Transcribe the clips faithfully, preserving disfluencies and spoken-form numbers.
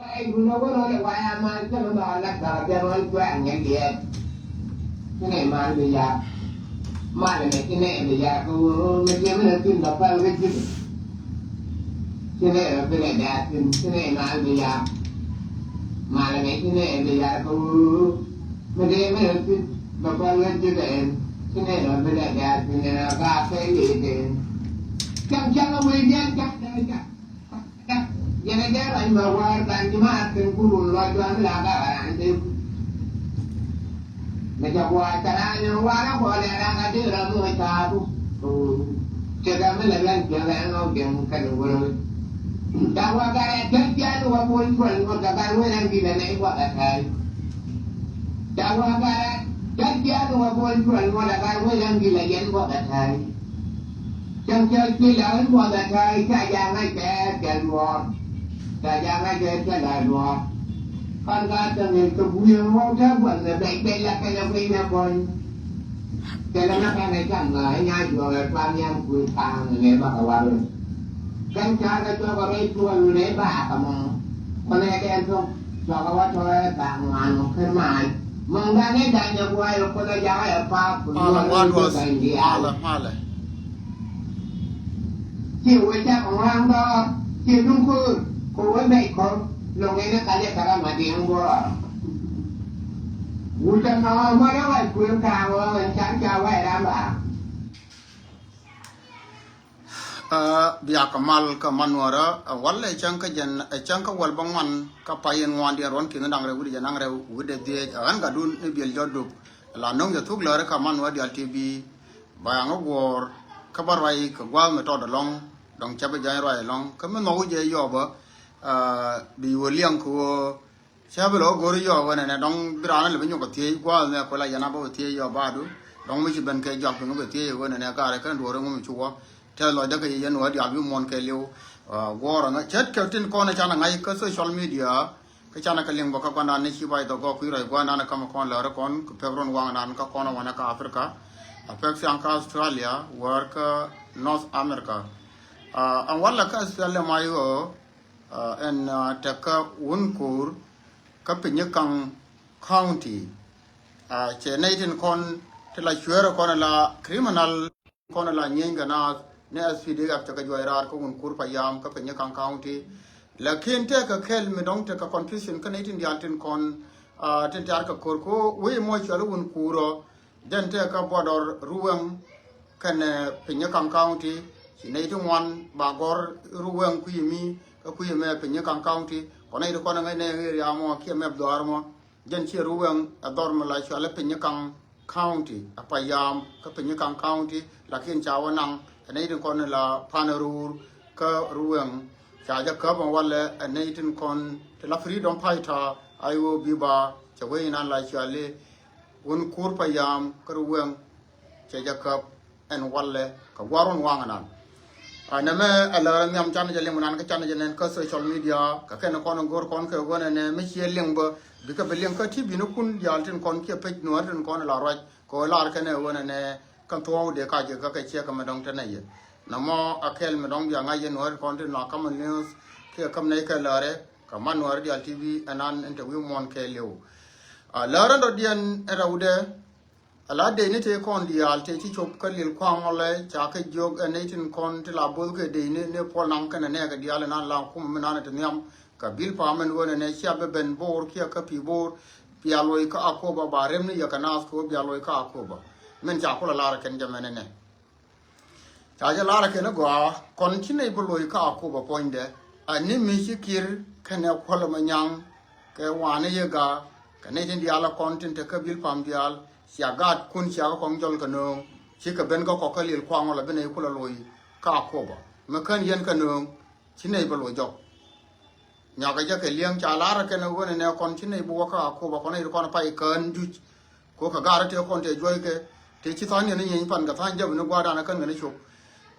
Ɛ, wun a wä rɔ lɛ wa ya mal jɛ mɛ ba la ba bɛ rɔ jɔɛ ŋɛ diɛ. Ti nɛ mal bi ya. Mal mɛ ti nɛ bi ya ko mɛ ti mɛ ti ba pal wɛ ti. Ti nɛ bi nɛ da ti ti nɛ mal bi ya. Mal mɛ ti nɛ bi ya ko mɛ ti mɛ ti ba pal wɛ ti. Ti nɛ bi nɛ da ti nɛ ba kɛ li ti. Cam cam wɛ jɛ cam cam cam. Yɛn a jɛ ruac mɛ wäär ban ji̱ maar kɛn kurun lɔ juan mi la ka ran dee. Mɛ jɛ gua̱a̱ ca raan ni wala guɔ lɛ ran ka dee ram mɔ caabu. Cɛ ka mi lɛ ran jɛ ran ɔ jɛn kɛn wurɛ. Ca wa garɛ jɛ jɛ ni wa bol juan mɔ ka gar wɛ ran bi lɛ nɛ wa ka ta̱a̱y. Ca wa garɛ jɛ jɛ ni wa bol juan mɔ ka gar wɛ ran bi lɛ yɛn wa ka ta̱a̱y. Cäŋ cä ci la wä buɔth a ta̱a̱ ca ja̱a̱ŋ a cɛ kɛl duɔ̱ɔ̱r. Ca ja̱a̱ŋ a cɛ kɛl a duɔ̱ɔ̱r. Kan ka täŋ in kä gui̱eŋ wä tä buɔth mɛ bɛc bɛc la kɛn a guiy mɛ kɔny. Kɛl a na kan a cam ŋa̱ a nya juɔk a tuam yan kui̱ paaŋ in ɛ bak a warun. Kɛn ca kɛ cuɔk a rɛy tuɔl in ɛ bak a mɔ. Kɔn ɛ dɛn thok cuɔk a wä tɔɛ bak ŋuan mɔ kä mac. Mɔŋ dan ɛ da̱ny a guay a kuoth a jakä ɛ paak. Malɛ, what was, malɛ, malɛ. Ciɛ wee cak ŋuan bɔɔr ciɛ duŋ ko̱o̱r kɛ wee bɛc kɔr loŋ ɛn ɛ kaliɛ kɛ ram a diɛŋ bɔɔr. Wut ɛmɔ mɔdɛ wɛc kuël ka̱a̱ŋ ɣɔ̱ɔ̱ŋ ɛn car ca wɛc ram ba. Ɛ, biak kɛ mal kä man nuɔrä, ɛ, wal ɛ cäŋ kä jɛn, ɛ cäŋ kä wäl bä ŋuan kä pay in ŋuan diɛn ruɔn ki̱n da̱ŋ rɛw wi̱cdɛ jɛ naŋ rɛw wi̱cdɛ dhiec, ɛ, ɣän gatdun ni biɛl jɔt dup. La no̱ŋ jɛ thuk läri kä man nuɔrä dial ti bi. Ba yaŋ ɛ guɔ̱ɔ̱r kä bä ruac kɛ gua̱a̱th mi tɔt ɛlɔ̱ŋ, dɔ̱ŋ cä bi jɔny ruac ɛlɔ̱ŋ. Kä mi nhɔk wi̱cdɛ yɔpä, ɛ, bi wä liɛŋ kɛ ɣöö Cä bi lɔ go̱r yɔɔk ɣöö nɛnɛ dɔ̱ŋ bi raan lɛ bi nyɔk kɛ thiec gua̱a̱th mɛ kuɛ la yɛn a bä bɛ thiec yɔɔk baadu. Dɔ̱ŋ mi ci ben kɛ jɔak piŋ bɛ thiec ɣöö nɛnɛ gaarɛ kɛn duɔ̱ɔ̱r ŋum cu wä. Tɛth lɔcdä kɛ yɛ yɛn wä diaal bi muɔ̱n kɛ liw. Guɔ̱ɔ̱r ɛŋä ce̱tkɛ tin kɔn ɛ canɛ ŋa̱c kä social media. Kä canɛ kɛ liŋ bä kä gua̱ndan ni ci bac dhɔk gɔɔk kui̱ rɔy gua̱ndan kä mi kɔn läri kɔn kɛ pek run waŋdan kä kɔn ɛ wanɛ kä Africa. A pek thiaŋ kä Australia wäär kä North America. Ɛn walɛ kä Australia mac ɣöö Ɛn tekɛ wun ko̱o̱r kä Pinyi Kaŋ County. Cɛ nɛy tin kɔn ti la cueerä kɔn la criminal kɔn la nyieny kɛ naath ni S P D F tekɛ juɔc raar kä wun ko̱o̱r pa yam kä Pinyi Kaŋ County. Lakin tekɛ kɛl mi dɔ̱ŋ tekɛ confusion kä nɛy tin diaal tin kɔn tin tiaar kɛ ko̱o̱r ko wee mɔ cual wun ko̱o̱r ɔ. Jɛn tëë kä border Ruweng kɛnɛ Pinyi Kaŋ County. Ci nɛy ti ŋuan ba gɔr Ruweng kui̱ mi kä kui̱ mɛ Pinyi Kaŋ County. Kɔn nɛy ti kɔn ŋäc nɛ area mɔ kiɛ mɛp dhɔaar mɔ. Jɛn ciɛ Ruweng ɛ dhɔr mi la cualɛ Pinyi Kaŋ County ɛ pa yam kä Pinyi Kaŋ County. Lakin ca wä naŋ kɛ nɛy ti kɔn la pan ruur kä Ruweng. Ca jɛ käp ɛn walɛ ɛ nɛy tin kɔn ti la freedom fighter I O B ba cɛ wee inan la cualɛ Wun kur pa yam kä Ruweng cɛ jɛ käp ɛn walɛ kɛ guarun waŋ nan. A nɛmɛ a lär nhiam canɛ jɛ liŋ nan kä canɛ jɛ nɛn kä social media kɛ kɛn kɔn go̱r kɔn kɛ ɣöö nɛnɛ mi ciɛ liŋ bä bikɛ bi liŋ kä ti bi̱n kun diaal tin kɔn kiɛ pec nuäär tin kɔn la ruac kɛ ɣöö lar kɛn ɛ ɣöö nɛnɛ kɛn thuɔ̱ɔ̱k dee ka jɛ kä kɛ ciɛ kɛ mɛ dɔ̱ŋ tɛnɛ yɛ. Nɛmɔ a kɛl mɛ dɔ̱ŋ bia ŋa̱c yɛ nuäär kɔn tin la kamɛ news kiɛ käm nɛy kɛ lärɛ kɛ man nuäär diaal ti bi ɛnan ɛn te wi̱i̱ muɔ̱ɔ̱n kɛ liw. A lärä dɔ̱diɛn ɛ rɛwdɛ a la dee ni tëë kɔn diaal tëë ci cop kä lil kua̱ŋ ɔlɛ ca kɛ jiök ɛ nɛy tin kɔn ti la bo̱o̱th kɛ dee ni ni puɔl naŋ kɛnɛ nɛɛkɛ diaal ɛnan la kumɛ mi nanɛ ti nhiam kɛ bil pam ɛn ɣöö nɛnɛ cia bɛ ben bo̱o̱r kiɛ kä pi̱i̱ bo̱o̱r bia loc kä Akoba ba rem ni yɛ kɛ naath kɛ ɣöö bia loc kä Akoba. Min ca kulɛ lar ɛ kɛn jɛ mɛn ɛnɛ. Ca jɛ lar ɛ kɛn ɛ gɔaa kɔn ci nɛy bi loc kä Akoba puɔ̱nydɛ. Ani mi ci Kiir kɛnɛ Kuɔl Manyaŋ kɛ wanɛ yɛ Gak kɛ nɛy tin diaal ɛ kɔn tin te kä bil pam diaal cia gaatkun cia kɛ kɔŋ jɔl kɛ nööŋ cikɛ ben kä kɔk kä lil kuaŋ wala bi nɛy kulɛ loc kä Akoba. Mi kän yɛn kɛ nööŋ ci nɛy bi loc jɔk. Nyɔkɛ jɛ kɛ li̱eŋ ca lar ɛ kɛn ɛ ɣöö nɛnɛ kɔn ci nɛy bi wä kä Akoba kɔn nɛy ti kɔn pay kään juc. Ko kɛ gar tëë kɔn tëë juɔckɛ tëë ci tha̱a̱ŋ niɛn ni nyieny pan kɛ tha̱a̱ŋ jäp ni gua̱a̱r dan kän kɛ ni cop.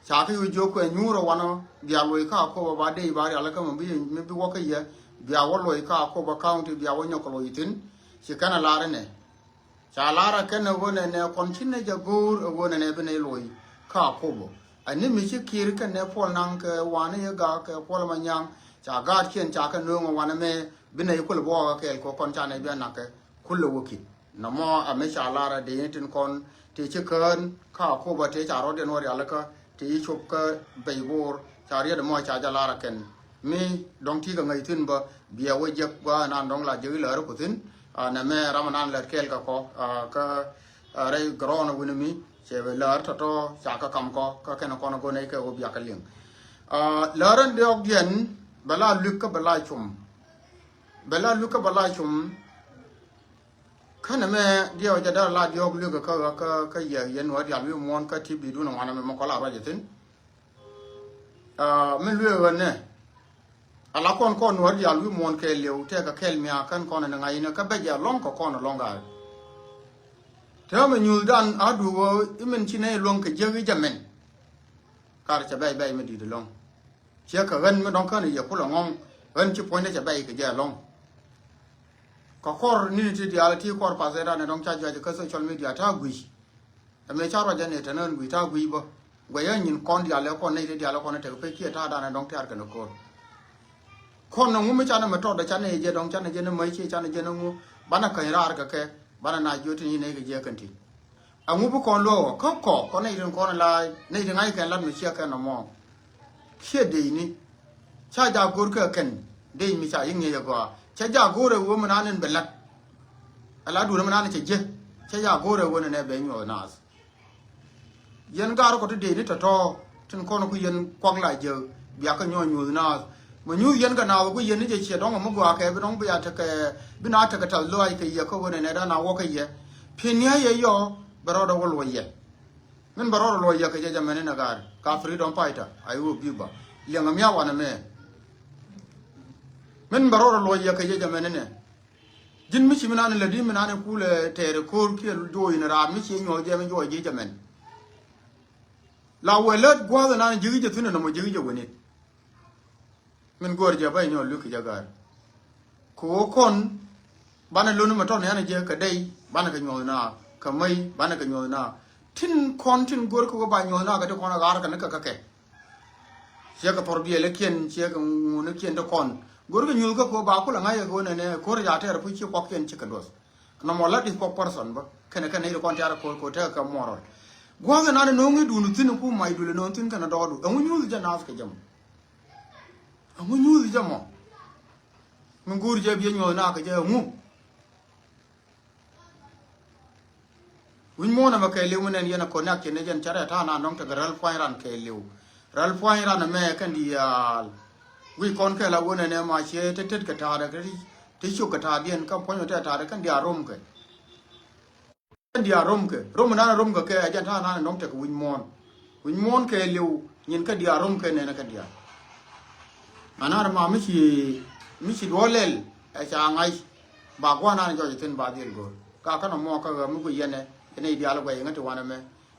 Ca kɛ yo̱o̱ jiök kuɛ nyuur ɛ wanɔ bia loc kä Akoba ba dee ba rial kä mi bi mi bi wä kä yɛ bia wä loc kä Akoba County bia wä nyɔk kɛ loc thi̱n. Ci kɛn ɛ lar inɛ. Ca lar ɛ kɛn ɛ ɣöö nɛnɛ kɔn ci nɛ jɛ go̱o̱r ɛ ɣöö nɛnɛ bi nɛ loc kä Akobo. Ani mi ci Kiir kɛnɛ Puɔl Naŋ kɛ wanɛ yɛ Gak kɛ Kuɔl Manyaŋ Ca gaatkiɛn ca kɛ nööŋ ɛ wanɛ mɛ bi nɛy kulɛ buɔɔk kɛ kɛɛl kɛ kɔn ca nɛy bi a nak kɛ kulɛ wä ki̱n. Nɔmɔ ɛ mi ca lar ɛ dee ni tin kɔn tëë ci kään ka October tëë ca rɔ̱diɛn wä rialikä tëë ci cop kä Bɛc Bo̱o̱r ca riet ɛmɔ ca jɛ lar ɛ kɛn. Mi dɔ̱ŋ ti kɛ ŋäc thi̱n bä biɛ wä jek gua̱a̱th ɛnan dɔ̱ŋ la jek i̱ läär ku thi̱n. Ɛ nɛ mɛ ram ɛnan lät kɛɛl kɛ kɔ kä rɛy ground wi̱ni mi cɛ bɛ läär tɔ̱tɔ̱ ca kä kam kɔ kä kɛn kɔn go̱n ɛ kɛ wä biakä liŋ. Läär ɛn diɔ̱ɔ̱kdiɛn bɛ la lui̱k kä bɛ la cum. Bɛ la lui̱k kä bɛ la cum. Kä nɛ mɛ diɛw jɛ dee la diɔ̱ɔ̱k lui̱k kä kä kä yɛ yɛn wä dial wi̱i̱ muɔ̱ɔ̱n kä ti bi dun ɛ ŋuan ɛmɛ mɛ kɔ la ruac ɛ thi̱n. Min luee ɣän nɛ ala kɔn kɔn nuɔ̱ɔ̱r diaal wi̱i̱ muɔ̱ɔ̱n kɛɛliw tɛkɛ kɛl mia̱a̱ kän kɔn ni ŋa̱c ni kä bɛ jɛ lɔ̱ŋ kɛ kɔn lɔ̱ŋ ga̱a̱r. Täämɛ nyuuthdan a duɔ̱ɔ̱k i̱ min ci nɛy luäŋ kɛ jiäk i̱ jɛ mɛn. Kar cɛ bɛc bɛc mi di̱i̱t lɔ̱ŋ ciɛ kɛ ɣän mi dɔ̱ŋ kän i̱ yɛ kulɛ ŋɔ̱ŋ ɣän ci puɔ̱nydɛ cɛ bɛc kɛ jɛ lɔ̱ŋ. Kɛ kɔr ni̱ni ti diaal ti kɔr pathɛɛdan ni dɔ̱ŋ ca juac kä social media ta̱a̱ gui̱c. Ɛmɛ ca ruac jɛ ni tɛn ɣän gui̱c ta̱a̱ gui̱c bä. Guɛc ɣän nyin kɔn diaal ɛ kɔn nɛy ti diaal ɛ kɔn ɛ tek pec kiɛ ta̱a̱dan ɛ dɔ̱ŋ tiaar kɛn ɛ ko̱r. Kɔn ɛŋu mi canɛ mɛ tɔt ɛ canɛ jɛ dɔ̱ŋ canɛ jɛ ni mäc ciɛ canɛ jɛ ni ŋu banɛ käny raar kɛ kɛ banɛ na jiöt tin yi nɛy kɛ jiɛ kɛn ti. Ɛŋu bi kɔn luɔk ɛ kä kɔ kɔn nɛy tin kɔn la nɛy ti ŋa̱c kɛn lat mi ciɛ kɛn nɔmɔ. Ciɛ dec ni ca jak go̱r kɛ kɛn dec mi ca yi ŋi̱eec ɛ gɔaa cɛ jak go̱r ɛ wee mi naan in bɛ lat. Ɛ la duun mi naan in cɛ jiɛ cɛ jak go̱r ɛ wee ni nɛ bɛ nyuɔth naath. Yɛn gaar kɔ ti dee ni tɔ̱tɔ̱ tin kɔn ku yɛn kuak la jek biakä nyɔɔc nyuuth naath. Mɛ nyuuth yɛn kɛ naath ku yɛn ni jɛ ciɛ dɔ̱ŋ mi gɔaa kɛ bi dɔ̱ŋ bi a tekɛ bi na tekɛ tɛth lɔaac kɛ yɛ kä ɣöö nɛnɛ dan a wä kä yɛ. Pi̱n ni a yɛ yɔ bɛ rɔɔdɛ wä luɔc yɛ. Min bɛ rɔɔdɛ luɔc yɛ kɛ jɛ jɛ mɛn inɛ gaar ka freedom fighter a i̱ wä bi̱i̱ ba liɛŋɛ mi a wanɛ mɛ. Min bɛ rɔɔdɛ luɔc yɛ kɛ jɛ jɛ mɛn inɛ. Ji̱n mi ci mi nani lät i̱ mi nani kulɛ tɛɛr ɛ ko̱r kiɛ jo̱o̱c ni raar mi ci nyuɔ̱th jɛ mi juɔc ji̱ jɛ mɛn. La wɛ lät gua̱a̱th nani ji̱ jɛ thi̱n nɔmɔ ji̱ jɛ wä nit. Min go̱o̱r jɛ bä inyɔ luki jɛ ga̱a̱r. Kɛ ɣöö kɔn banɛ lon mɛ tɔn yan jɛ kɛ dey banɛ kɛ nyuɔ̱th na kɛ mäy banɛ kɛ nyuɔ̱th na. Tin kɔn tin go̱o̱r kɛ ɣöö ba nyuɔ̱th na kɛ ti kɔn a ga̱a̱r kɛ ni kɛ kɛ kɛ. Ciɛ kɛ thɔr biɛlikiɛn ciɛ kɛ ŋunikiɛn ti kɔn. Go̱o̱r kɛ nyuuth kä ko̱ ba kulɛ ŋa̱c kɛ ɣöö nɛnɛ ko̱r ca tɛɛr puc ci kuɔkiɛn ci kɛ duɔth. Nɔmɔ la this kuɔk person bä kɛnɛ kɛnɛ i̱ ti kɔn tiaar ko̱r ko̱ tekɛ kɛ moral. Gua̱a̱th ɛnan no̱o̱ŋ i̱ duun thi̱n ku mac dul ɛ no̱o̱ŋ thi̱n kɛnɛ dɔɔdu ɛŋu nyuuth jɛ naath kɛ jɛ mɔ. Ɛŋu nyuuth jɛ mɔ. Mi go̱o̱r jɛ biɛ nyuɔ̱th na kɛ jɛ ɛŋu. Wi̱ny muɔ̱ɔ̱n ɛmɛ kɛɛliw mi nɛn yɛn ɛ connection ni jɛn cärɛ ta̱a̱ na nɔŋ tekɛ räl pua̱ny ran kɛɛliw. Räl pua̱ny ran ɛmɛ kɛn diaal. Wi̱c kɔn kɛɛl a wen ɛnɛ ma ciɛ tet tet kɛ ta̱a̱dɛ kɛ ti cok kɛ ta̱a̱diɛn kä puɔ̱ny ɔ tɛt ta̱a̱dɛ kɛn diaal romkɛ. Kɛn diaal romkɛ rom nan romkɛ kɛ ɛ jɛn ta̱a̱ nan nɔŋ tekɛ wi̱ny muɔ̱ɔ̱n. Wi̱ny muɔ̱ɔ̱n kɛɛliw nyin kä diaal romkɛ nɛnɛ kɛ diaal. Anan ma mi ci mi ci duɔl lɛl ɛ ca ŋa̱c. Ba gua̱n an jɔc thi̱n ba dhil go̱o̱r ka kä nɔmɔ kä ɣä mi guic yɛn ɛ yɛn i̱ diaal guɛc ŋä ti wanɛ mɛ.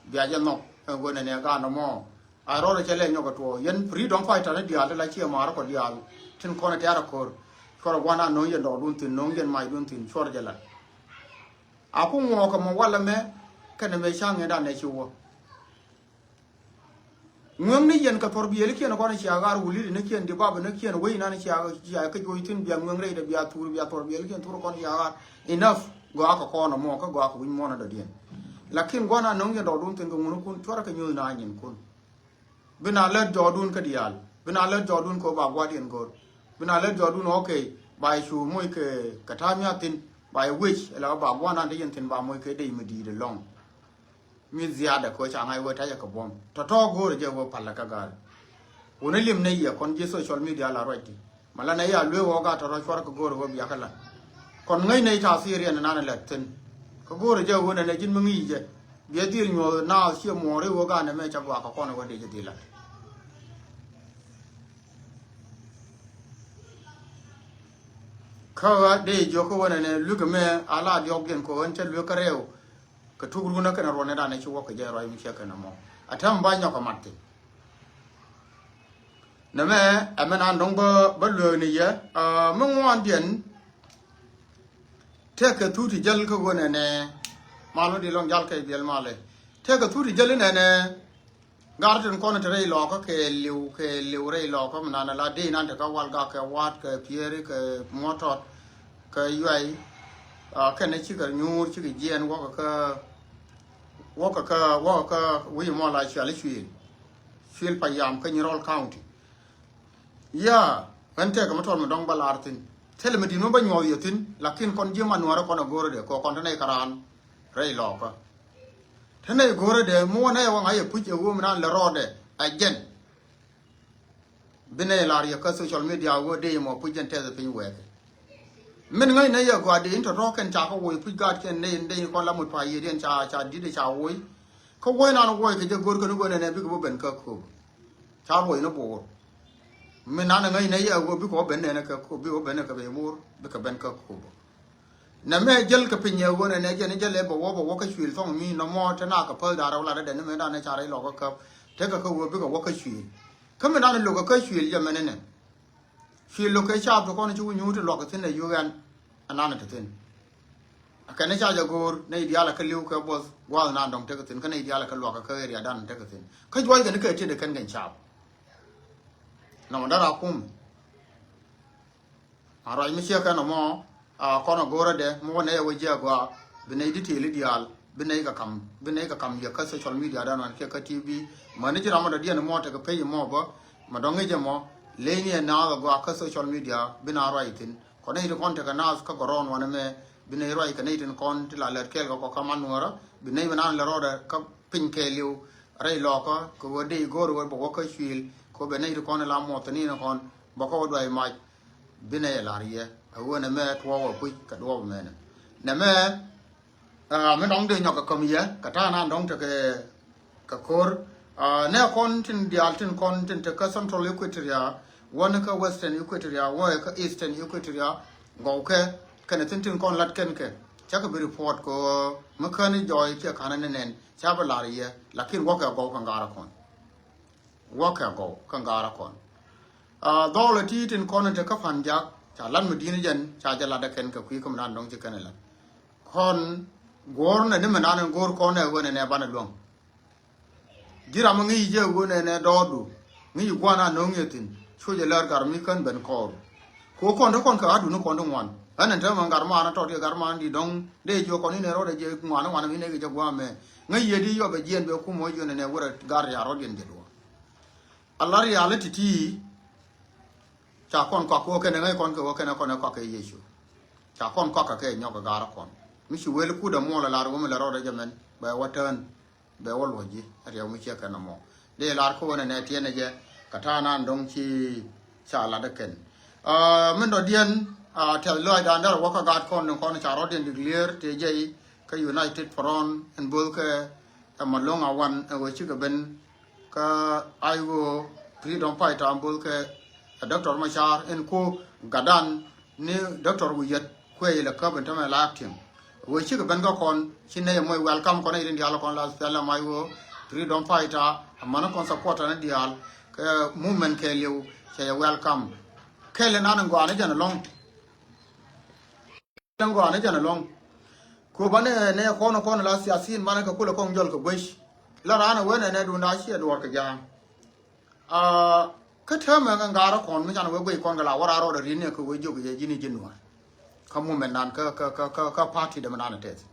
Bia jɛ nhɔk ɛn ɣöö nɛnɛ gaat nɔmɔ. A rɔɔdɛ cɛ lɛ nyɔk ɛ tuɔɔk yɛn freedom fighter ni diaal ti la ciɛ maar kɔ diaal. Tin kɔn ɛ tɛ̈r ɛ ko̱r cuɔr ɛ gua̱n an no̱o̱ŋ yɛn dɔɔkdun thi̱n no̱o̱ŋ yɛn macdun thi̱n cuɔr jɛ la. A ku ŋuɔɔk kɛ mɔ walɛ mɛ kɛnɛ mɛ ca̱ŋ in dan ɛ ci wä. Ŋueŋ ni yɛn kɛ thɔr biɛlikiɛn kɔn cia ɣaar wuliri ni kiɛn di bab ni kiɛn wei nan cia cia kä juɔc thi̱n bia ŋueŋ rɛydɛ bia thur bia thɔr biɛlikiɛn thur kɔn cia ɣaar. Enough gɔaa kɛ kɔn ɛmɔ kä gɔaa kɛ wi̱ny muɔ̱ɔ̱n adɔ̱diɛn. Lakin gua̱n a no̱ŋ yɛn dɔɔdun thi̱n kɛ ŋun kun cuarɛ kɛ nyuuth na nyin kun. Bi na lät jɔɔdun kä diaal bi na lät jɔɔdun kɛ ɣöö ba gua̱diɛn go̱o̱r. Bi na lät jɔɔdun okay ba yɛ cu moc kɛ kɛ ta̱a̱ mia̱th thi̱n ba yɛ wec ɛlɛ ɣä ba gua̱n an te yɛn thi̱n ba moc kɛ dec mi di̱i̱t ɛlɔ̱ŋ. Mi dhiaadɛ kɛ ɣöö ca ŋa̱c wee ta̱cɛ kɛ buɔ̱m tɔ̱tɔ̱ go̱o̱rɛ jɛ wee palä kä ga̱a̱r. Wun ɛ li̱em nɛy yɛ kɔn ji̱ social media la ruacdi. Ma la nɛy a lueek ɣɔ̱k a tɔ̱tɔ̱ cuarɛ kɛ go̱o̱rɛ wee biakä la. Kɔn ŋäc nɛy ta̱a̱ thiriɛn nan ɛ lɛth thi̱n. Kä go̱o̱rɛ jɛ wee nɛnɛ ji̱n mi ŋi̱i̱c jɛ. Biɛ dhil nyuɔ̱th naath ciɛ muɔ̱ɔ̱r i̱ ɣöö ga̱a̱n ɛmɛ ca gua̱a̱k kɛ kɔn ɛ wee dee jɛ dhil la. Kä ɣä dee jiök kä wee nɛnɛ lui̱k ɛmɛ a la diɔ̱ɔ̱kdiɛn kɛ ɣän cä lueek kä rɛw. Kɛ tuk run ɛ kɛn ruɔ̱n ɛ dan ɛ ci wä kɛ jɛ ruac mi ciɛ kɛn ɛmɔ a tääm ba nyɔk ɛ mat thi̱n. Nɛmɛ ɛmɛ nan dɔ̱ŋ bä bä lueek ni yɛ mi ŋuandiɛn. Tëëkɛ thut ti jäl kä ɣöö nɛnɛ mal mi di lɔŋ jal kɛ biɛl malɛ. Tëëkɛ thut ti jäl inɛnɛ. Gar tin kɔn te rɛy lɔkä kɛ liw, kɛ liw rɛy lɔkä mi nan la dee nan te kä Walgak, kɛ Waat, kɛ Pieri, kɛ Mɔtɔt, kɛ Yuay. Kɛn cikɛ nyuur, cikɛ jiɛn wäkä kä, wäkä kä, wäkä kä wi̱i̱ mɔ la cuɛl i̱ Cuil. Cuil Payam kä Nyirol County. Ya ɣän tëëkɛ mi tɔt mi dɔ̱ŋ bä lar thi̱n. Thilɛ mi di̱t mi bä nyuɔth yɛ thi̱n, lakin kɔn ji̱ man nuäärä kɔn a go̱o̱rädɛ kɛ kɔn te nɛy kä raan rɛy lɔkä. Te nɛy go̱o̱rädɛ mi wä nɛy wä ŋa̱c yɛ puc ɛ ɣöö mi naan lɛ rɔɔdɛ ɛ jɛn. Bi nɛy lar yɛ kä social media ɣöö dee yɛ mɔ puc jɛn tɛth ɛ piny wɛɛkɛ. Min ŋäc nɛy yɛ gɔaa dee in tɔ̱tɔ̱ kɛn ca kä woc puc gaat kɛn nɛy in dee in kɔn la mut pa yiëëdiɛn ca, ca di̱t ɛ ca woc. Kä wuɔ̱c nan wuɔ̱c kɛ jɛ go̱r kɛn i̱ go̱r nɛnɛ bikɛ bä ben kä kööp. Ca luɔc ni bo̱o̱r. Mi nan ŋäc nɛ yɛ ɣöö bikɛ wä ben nɛnɛ kɛ kööp, bikɛ wä ben nɛ kɛ ben bo̱o̱r, bikɛ ben kä kööp. Nɛ mɛ jäl kɛ piny yɛ ɣöö nɛnɛ jɛn i̱ jäl ɛ bɛ wä bɛ wä kä Cuil thɔŋ mi nɔmɔ te na kɛ päth da̱rɛ wä lat dɛ ni mɛ danɛ ca rɛy lɔk kä käp. Tekɛ kä ɣöö bikɛ wä kä Cuil. Kä mi danɛ lo̱kɛ kä Cuil jɛ mɛn inɛ. Cuil lo̱k kɛ caap ti kɔn ci wi̱ny wut ti luɔk kɛ thi̱n ɛ yuk ɛn. Ɛnan ti thi̱n. A kɛn ca jɛ go̱o̱r nɛy diaal a kä li̱w kɛ buɔth gua̱a̱th nan dɔ̱ŋ tekɛ thi̱n kä nɛy diaal a kä luak a kä area dan tekɛ thi̱n. Kä juɔc kɛn kɛ tiet ɛ kɛn kɛn caap. Nɔmɔ dara kum. A ruac mi ciɛ kɛn ɔmɔ a kɔn a go̱o̱r adɛ mi wä nɛy a wä jiɛ a gɔaa bi nɛy di tieli diaal. Bi nɛy kɛ kam, bi nɛy kɛ kam yɛ kä social media dan wan kiɛ kä T V. Mäni ji̱ ram mɔ dɔ̱diɛn mɔ tekɛ pec mɔ bä. Mɛ dɔ̱ŋ ŋi̱cɛ mɔ ley ni ɛ naath a gɔaa kä social media bi na ruac thi̱n. Kɔn nɛy ti kɔn tekɛ naath kä gɔrɔɔn wanɛ mɛ bi nɛy ruac kɛ nɛy tin kɔn ti la lät kɛɛl kɛ kɔ kä man nuɔrä bi nɛy bi naan lɛ rɔɔdɛ kä piny kɛɛliw. Rɛy lɔkä kɛ ɣöö dee i̱ go̱o̱r ɣöö bɛ wä kä Cuil kɛ ɣöö bɛ nɛy ti kɔn ila muɔth ni ni kɔn bɛ kä wä duay mac. Bi nɛy ɛ la̱r yɛ ɛ ɣöö nɛ mɛ tuɔɔk ɛ puc kɛ duɔɔp mɛnɛ nɛ mɛ. Aa, mi dɔ̱ŋ dee nyɔk kɛ käm yɛ kɛ ta̱a̱ nan dɔ̱ŋ tekɛ kɛ ko̱r. Aa, nɛ kɔn tin diaal tin kɔn tin te kä Central Equatoria, wä ni kä Western Equatoria, wä kä Eastern Equatoria, gɔw kɛ kɛnɛ thi̱n tin kɔn lat kɛn kɛ. Cakɛ bi report kɛ mi käni jɔɔy kiɛ ka̱n ni nɛn ca bi lar yɛ, lakin wäkɛ gɔw kɛ ŋa̱rä kɔn. Wäkɛ gɔw kä ŋa̱rä kɔn. Aa, dhɔlɛ ti tin kɔn te kä Pan Jak ca lat mi di̱n jɛn ca jɛ lat dɛ kɛn kɛ kui̱ kä mi nan dɔ̱ŋ ci kɛn lat. Kɔn guɔ̱r nɛ ni mi nan in go̱o̱r kɔn ɛ ɣöö nɛ nɛ banɛ luäŋ. Ji̱ ram mi ŋi̱i̱c jɛ ɣöö nɛ nɛ dɔɔdu ŋi̱i̱c gua̱n a no̱o̱ŋ yɛ thi̱n cu jɛ lär gar mi kän ben kɔɔr. Ku kɔn te kɔn kɛ ɣa̱dun ni kɔn ti ŋuan. Ɣän ɛn te mɛ ŋa̱r man tɔt yɛ ŋa̱r man di dɔ̱ŋ dee jiök kɔn inɛ rɔɔdɛ jɛ ŋuan ŋuan mi nɛ kɛ jɛ gua̱a̱mɛ. Ŋäc yɛ di yɔp ɛ jiɛn bɛ kum wä jiön ɛnɛ wurɛ gar riaal rɔɔdiɛn jɛ duɔ̱ɔ̱r. A la riaal i̱ ti̱ti̱. Ca kɔn kɔak kɛ wä kɛnɛ ŋäc kɔn kɛ wä kɛnɛ kɔn ɛ kɔak kɛ Yecu. Ca kɔn kɔak kɛ kɛ nyɔk kɛ ga̱r kɔn mi ci weli kut ɛ muɔl ɛ lar wä mi lɛ rɔɔdɛ jɛ mɛn bɛ wä tään. Bɛ wä luɔ̱c ji̱ a riɛw mi ciɛ kɛn ɛmɔ. Dee lar kä wä nɛ nɛ tiɛn ɛ jɛ kɛ ta̱a̱ nan dɔ̱ŋ ci ca lat ɛ kɛn. Aa, min dɔ̱diɛn, aa, tɛth lɔaacdan derɛ wä kä gaat kɔn ni kɔn ca rɔ̱diɛn declare tëë jɛ i̱ kä United Front ɛn bo̱o̱th kɛ ɛ Malong Awan ɛ wee cikɛ ben kä I O freedom fighter ɛn bo̱o̱th kɛ ɛ Doctor Machar ɛn ko gadan ni Doctor Wiyet kuɛ ilɛ käp in tämɛ la acting. Wee cikɛ ben kä kɔn ci nɛy ɛmɔ welcome kɔn irin diaal kɔn la thɛl ɛmɔ I O freedom fighter amäni kɔn supporter ni diaal kɛ movement kɛɛliw cɛ yɛ welcome. Kɛl inan in gɔaa ni jɛn ɛlɔ̱ŋ. Ni gɔaa ni jɛn ɛlɔ̱ŋ. Ku banɛ nɛ kɔn kɔn la siasin banɛ kɛ kulɛ kɔn jɔl kɛ guec. La raan ɛ wen ɛ nɛ dunda ciɛ duɔr kɛ ja̱a̱ŋ. Aa, kä täämɛ ŋa̱ ŋa̱rä kɔn mi can wee guic kɔn kɛ la wä raar rɔɔdɛ ri̱n ni kɛ wee jiök yɛ ji̱n i̱ ji̱ nuɔ̱ɔ̱r. Kä mumɛn nan kä, kä, kä, kä, kä party dämɛ nan tɛth.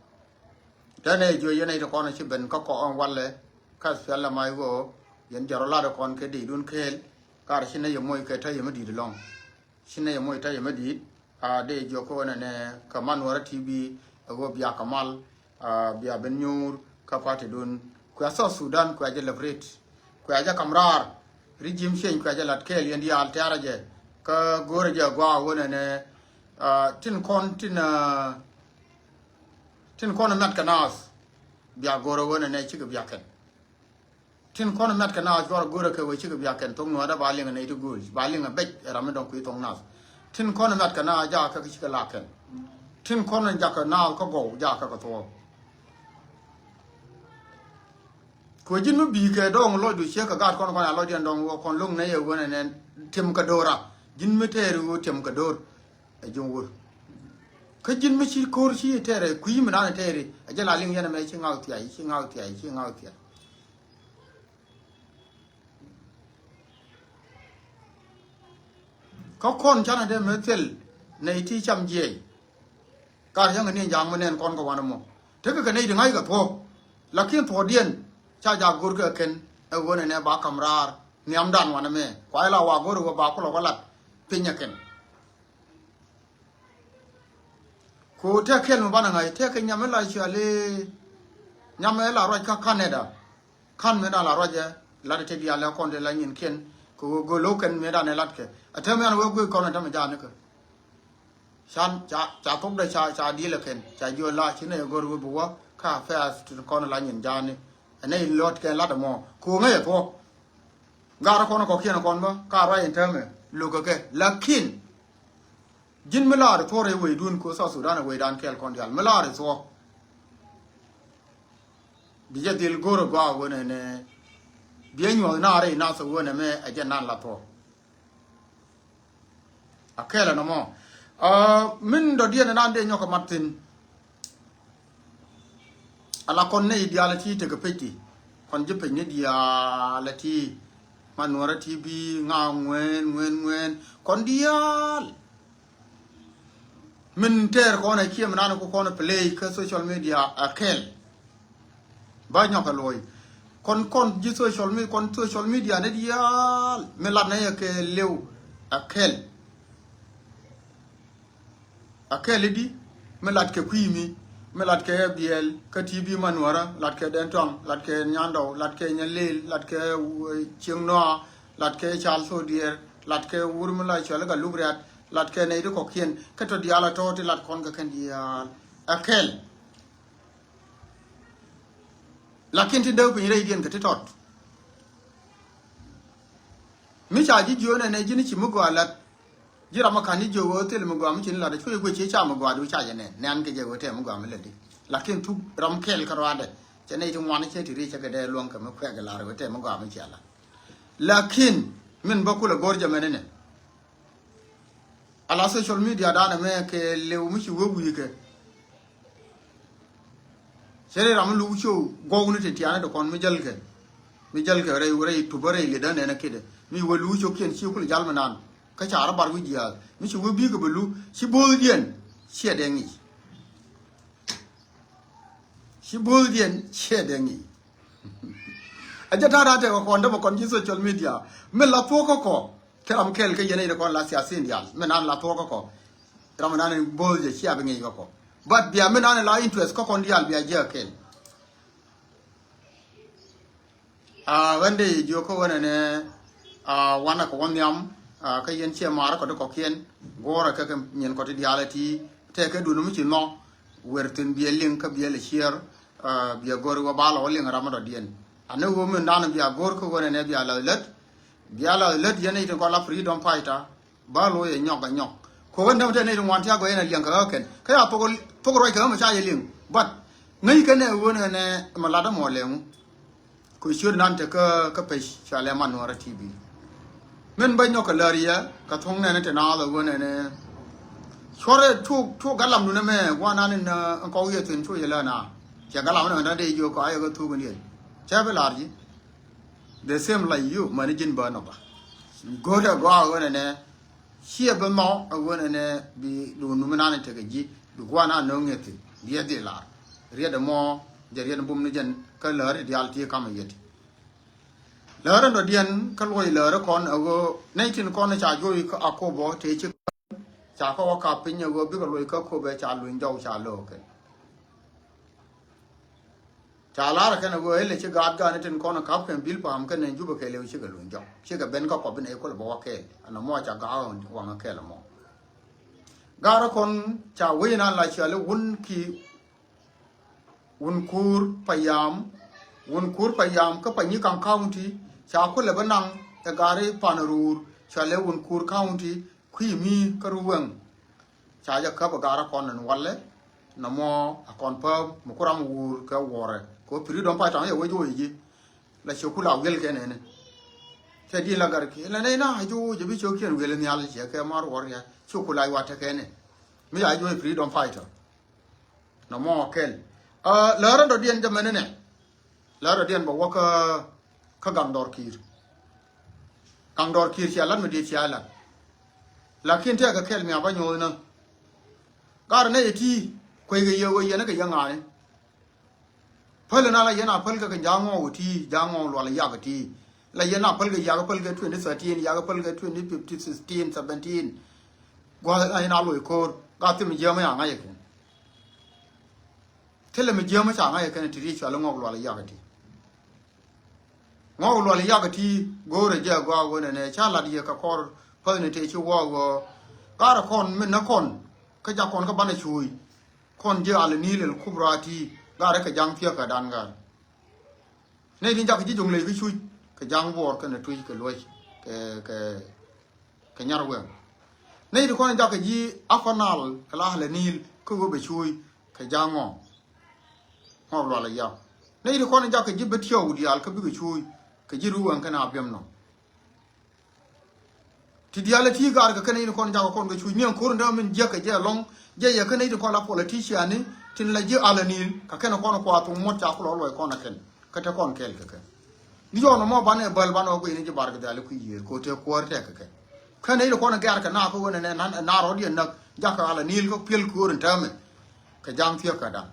Tɛn ɛ jiö yɛn ɛ ti kɔn ci ben kä kɔn walɛ kä thilɛ ma i̱ ɣöö yɛn jɛ rɔ lat ɛ kɔn kɛ dee dun kɛɛl. Kar ci nɛ yɛ moc kɛ te yɛ mi di̱i̱t ɛlɔ̱ŋ. Ci nɛ yɛ moc te yɛ mi di̱i̱t. A dee jiök kä ɣöö nɛnɛ kɛ man wärä T V ɛ ɣöö bia kɛ mal. Aa, bia ben nyuur kä party dun. Kuɛ South Sudan kuɛ jɛ liberate. Kuɛ jɛ kam raar. Regime change kuɛ jɛ lat kɛɛl yɛn diaal tɛ̈rɛ jɛ. Kä go̱o̱rɛ jɛ gɔaa ɣöö nɛnɛ, aa, tin kɔn, tin, aa, tin kɔn mat kɛ naath. Bia go̱o̱rɛ ɣöö nɛnɛ cikɛ bia kɛn. Tin kɔn mat kɛ naath cuarɛ go̱rɛ kɛ wee cikɛ bia kɛn thok nuɔ̱ɔ̱dä ba liŋ ɛ nɛy ti gööl ba liŋ ɛ bɛc ɛ ram mi dɔ̱ŋ kui̱ thok naath. Tin kɔn mat kɛ naath jakä kɛ cikɛ la kɛn. Tin kɔn jakä naath kä gɔw jakä kɛ thuɔ̱ɔ̱k. Kuɛ ji̱n mi bi̱i̱ kɛ dɔ̱ŋ lɔcdu ciek kɛ gaat kɔn kɔn a lɔcdiɛn dɔ̱ŋ wä kɔn lo̱ŋ nɛy ɛ wen ɛnɛn tiɛm kɛ do̱ra. Ji̱n mi tɛɛri wä tiɛm kɛ do̱r. Ɛ ji̱n wur. Kä ji̱n mi ci ko̱r ci tɛɛrɛ kui̱ mi nan tɛɛri ɛ jɛ la liŋ yɛn ɛmɛ ci ŋak thiac ci ŋak thiac ci ŋak thiac. Kä kɔn canɛ dee mëë thil nɛy ti cam jiɛc. Kar yäŋ ni ja̱a̱ŋ mi nɛn kɔn kɛ wanɛ mɔ. Tekɛ kɛ nɛy ti ŋa̱ckɛ thuɔ̱k. Lakin thuɔ̱kdiɛn ca jaak go̱r kɛ kɛn ɛ ɣöö nɛnɛ ba ka̱m raar nhiamdan wanɛ mɛ. Kuay la wa go̱r ɛ ɣöö ba kulɛ wä lat piny ɛ kɛn. Ku tɛk kɛl mi banɛ ŋa̱c tɛk kɛ nyam mi la cuali nyam mi la ruac kä Canada. Ka̱n mëëdan la ruacɛ lat ɛ te diaal ɛ kɔn te la nyinkiɛn kɛ ɣöö göl ɣöö kɛn mëëdan ɛ latkɛ. Ɛ te mëëdan wee guic kɔn ɛ te mi ja̱a̱nikɛ. Can ca ca thokdɛ ca ca di̱i̱l ɛ kɛn ca jiöl la ci nɛy ɛ go̱r wee bi wä ka affairs ti kɔn la nyin ja̱a̱ni. Ɛ nɛy luɔt kɛn lat ɛmɔ kɛ ɣöö ŋäc ɛ thuɔ̱k. Gat ɛ kɔn ɛ kɔ̱kiɛn ɛ kɔn bä ka ruac ɛn täämɛ lo̱kɛ kɛ lakin ji̱n mi laar ɛ thuɔ̱k rɛy wecdun kɛ ɣöö South Sudan ɛ wecdan kɛɛl kɔn diaal mi laar ɛ thuɔ̱k. Bi jɛ dhil go̱r ɛ gɔaa ɣöö nɛnɛ bi ɛ nyuɔ̱th naar rɛy nath ɛ ɣöö nɛmɛ ɛ jɛ nan la thuɔ̱k. A kɛɛl ɛn ɛmɔ min dɔ̱diɛn ɛnan dee nyɔk kɛ mat thi̱n. Ala kɔn nɛy diaal ɛ ti tekɛ pec ti kɔn ji̱ pec ni diaal ɛ ti ma nuɔrä ti bi ŋa ŋuɛn ŋuɛn ŋuɛn kɔn diaal. Min tɛɛr kɔn ɛ kiɛ mi nan ku kɔn ɛ play kä social media ɛ kɛl. Ba nyɔk ɛ luɔy kɔn kɔn ji̱ social media kɔn social media ni diaal mi lat nɛ yɛ kɛ liw ɛ kɛl. A kɛl i̱di mi lat kɛ kui̱ mi mi lat kɛ biɛl kä ti bi ma nuɔrä lat kɛ dɛn tɔŋ lat kɛ nyandɔw lat kɛ nyɛ lel lat kɛ cieŋ nɔa lat kɛ cal thodiɛɛr lat kɛ wur mi la cuɛl i̱ ka luk riat lat kɛ nɛy ti kɔkiɛn kä tɔ diaal a tɔ̱ ti lat kɔn kɛ kɛn diaal. A kɛl. Lakin ti däk piny rɛydiɛn kɛ ti tɔt. Mi ca ji̱ jiöönɛ nɛ ji̱n ci mi gɔaa la̱t. Ji̱ ram mi ka̱n ji̱ jiök ɣöö thil mi gɔaa mi ci ni la̱t cuɛ guic ci ca mi gɔaa di ca jɛ nɛn nɛn kɛ jɛ ɣöö tɛm mi gɔaa mi lätdi. Lakin thuk ram kɛl kä ruaadɛ cɛ nɛy ti ŋuan cɛ ti ri cɛ kɛ dee luɔ̱ŋ kɛ mi kuɛk ɛ la̱r ɣöö tɛm mi gɔaa mi ciɛ la̱t. Lakin min bä kulɛ go̱r jɛ mɛn inɛ. Ala social media danɛ mɛ kɛ lëw mi ci wee wi̱i̱ kɛ. Cɛ rɛy ram mi luk cio̱w guɔwni ti tianɛ ti kɔn mi jäl kɛ mi jäl kɛ rɛy rɛy tupä rɛy li̱dä nɛnɛ kidɛ mi wee luk cio̱w kiɛn ci kulɛ jal mi nan. Kä ca rɔ bar wi̱c jiaath mi ci wee bi̱i̱ kɛ bɛ luk ci bo̱o̱thdiɛn ciɛ dee ŋi̱i̱c. Ci bo̱o̱thdiɛn ciɛ dee ŋi̱i̱c. A jɛ ta̱a̱ da̱a̱ tɛk kɛ kɔn dämɛ kɔn ji̱ social media mi la thuɔ̱k kä kɔ. Kɛ ram kɛl kä yɛn i̱ kɔn la siasin diaal mi nan la thuɔ̱k kä kɔ. Ram mi nan in bo̱o̱th jɛ cia bi ŋi̱i̱c kä kɔ. But bia mi nan in la interest kä kɔn diaal bia jiɛ kɛl. A ɣän dee jiök kä ɣän ɛnɛ a wanɛ kɛ wä nhiam a kä yɛn ciɛ maarä kɔ ti kɔkiɛn guɔ̱ɔ̱rä kɛ kɛ nyin kɔ ti diaal ɛ ti tɛkɛ dun mi ci nhɔ. Wer thi̱n biɛ liŋ kä biɛ lɛ ciɛɛr. Biɛ go̱r wä ba lɔ wä liŋ ram mi dɔ̱diɛn. Ani ɣöö min dan bia go̱r kä ɣöö nɛnɛ bia lath lät. Bia lath lät yɛn i̱ tin kɔn la freedom fighter. Ba lo̱ yɛ nyɔk a nyɔk. Kɛ ɣöö nɛmɛ tɛ ni ti ŋuan ti a gɔɛ yɛn a liɛŋ kɛ ɣä kɛn kä ya thok ruac kɛ ɣä mi ca yɛ liŋ. But ŋäc kɛn ɛ ɣöö nɛnɛ mɛ lat ɛmɔ lɛŋu. Kɛ ciöt nan te kä kä pec cua lɛ man nuɔrä T V. Min bä nyɔk kɛ lär yɛ kɛ thuŋ nɛnɛ te naath ɛ ɣöö nɛnɛ. Cuɔrɛ cu cu galam dunɛ mɛ guanan in in kɔk yɛ thin cu yɛ lär na. Cɛ galam nɛ mɛ na dee jiök kɔ ayɛ kɛ thuk in yɛ. Cɛ bi lar ji̱. The same like you mani ji̱n bä nɔ ba. Go̱o̱tɛ gɔaa ɛ ɣöö nɛnɛ. Ciɛ bi nhɔ ɛ ɣöö nɛnɛ bi dun numi nan in tekɛ ji̱. Bi guanan nöŋ yɛ thin bi yɛ dhil lar. Riɛt ɛmɔ jɛ riɛt bum ni jɛn kä läri diaal ti kamɛ yet. Läri dɔ̱diɛn kä luɔc läri kɔn ɛ ɣöö nɛy tin kɔn ca juɔc kä Akobo tëë ci ca kä wä kap piny ɛ ɣöö bikɛ luɔc kä Akobo ca luny jɔw ca lo̱o̱kɛ. Ca lar ɛ kɛn ɛ ɣöö ilɛ ci gaat gaani tin kɔn kap kɛn bil pa̱a̱m kɛn nɛn Jubɛ kɛɛliw cikɛ luny jɔw cikɛ ben kä kɔp in ɛ kulɛ bä wä kɛɛl ɛn ɛmɔ ca gaak waŋä kɛɛl ɛmɔ. Gaari kɔn ca wec nan la ciali wun ki Wunkur Payam, Wunkur Payam kä Panyikang County ca kulɛ bä naŋ ɛ gari pan ruur ca lɛ Wunkur County kui̱ mi kä Ruweng. Ca jɛ käp ɛ gari kɔn ɛn walɛ nɔmɔ a kɔn pä mi kuram wuur kɛ wuɔrɛ kɛ wä freedom fighter yɛ wec wec ji̱. La cɛ kula wil kɛ nɛnɛ. Cɛ di la gar ki la nɛy na a juuc jɛ bi cɛ kiɛn wil nhial cɛ kɛ mar wuɔr ya cɛ kula yuat te kɛ nɛ. Mi a juuc freedom fighter. Nɔmɔ kɛl. Lärä dɔ̱diɛn jɛ mɛn inɛ. Lärä dɔ̱diɛn bɛ wä kä kä gaŋ dɔr ki̱i̱r. Gaŋ dɔr ki̱i̱r cia lat mi diet cia lat. Lakin tɛkɛ kɛl mi a ba nyuɔth nä. Gar nɛ yɛ ti kuec kɛ yɛ wee yɛn kɛ yɛ ŋa̱a̱ni. Päl na la yɛn a päl kɛ kɛ ja̱a̱ŋ ŋɔw ti ja̱a̱ŋ ŋɔw lual yak ti. La yɛn a päl kɛ yak päl kɛ twenty thirteen yak päl kɛ twenty fifteen sixteen seventeen. Gua̱th na yɛn a loc ko̱r. Gat thim jiämä ya ŋa̱c kɛn. Thilɛ mi jiämä ca ŋa̱c kɛn ti ri cual ŋɔk lual yak ti. Ŋɔk lual yak ti go̱o̱rɛ jɛ gɔaa ɣöö nɛnɛ ca lat yɛ kɛ kɔr päth ni tëë ci wä ɣöö. Garɛ kɔn min nä kɔn kä jak kɔn kä banɛ cuuc. Kɔn ji̱ al Nil al Kubra ti garɛ kɛ ja̱ŋ thiäkä dan gar. Nɛy tin jak ji̱ jo̱ŋ ley kä cuuc kɛ ja̱ŋ buɔɔr kɛnɛ tuc kɛ luɔc kɛ kɛ kɛ nyar wɛŋ. Nɛy ti kɔn jak ji̱ Upper Nile kɛ la al Nil kä ɣöö bɛ cuuc kɛ ja̱ŋ ŋɔ. Ŋɔk lual a yap. Nɛy ti kɔn jak kɛ ji̱ bä tiɛw diaal kä bikɛ cuuc kɛ ji̱ ruwɛŋ kɛn a biɛm nɔ. Ti diaal ti gaar kɛ kɛn nɛy ti kɔn jak kɔn kɛ cuuc ni ɛn ko̱r in dämɛ min jiäk kɛ jɛ ɛlɔ̱ŋ. Jɛ yɛ kɛn nɛy ti kɔn la politician ni tin la ji̱ al Nil kɛ kɛn kɔn kua thok muɔt ca kulɔ luɔc kɔn a kɛn kä te kɔn kɛɛl kɛ kɛ. Ni yɔn mɔ banɛ bäl banɛ wä guiy ni ji̱ bar kɛ dhiali kui̱ yiëër kɛ te kuäär tɛk kɛ kɛ. Kɛn nɛy ti kɔn gɛr kɛ na kä wen nɛ na rɔ̱diɛn näk jak kɛ al Nil kä piɛl ko̱r in täämɛ. Kɛ ja̱ŋ thiäk kɛ dan.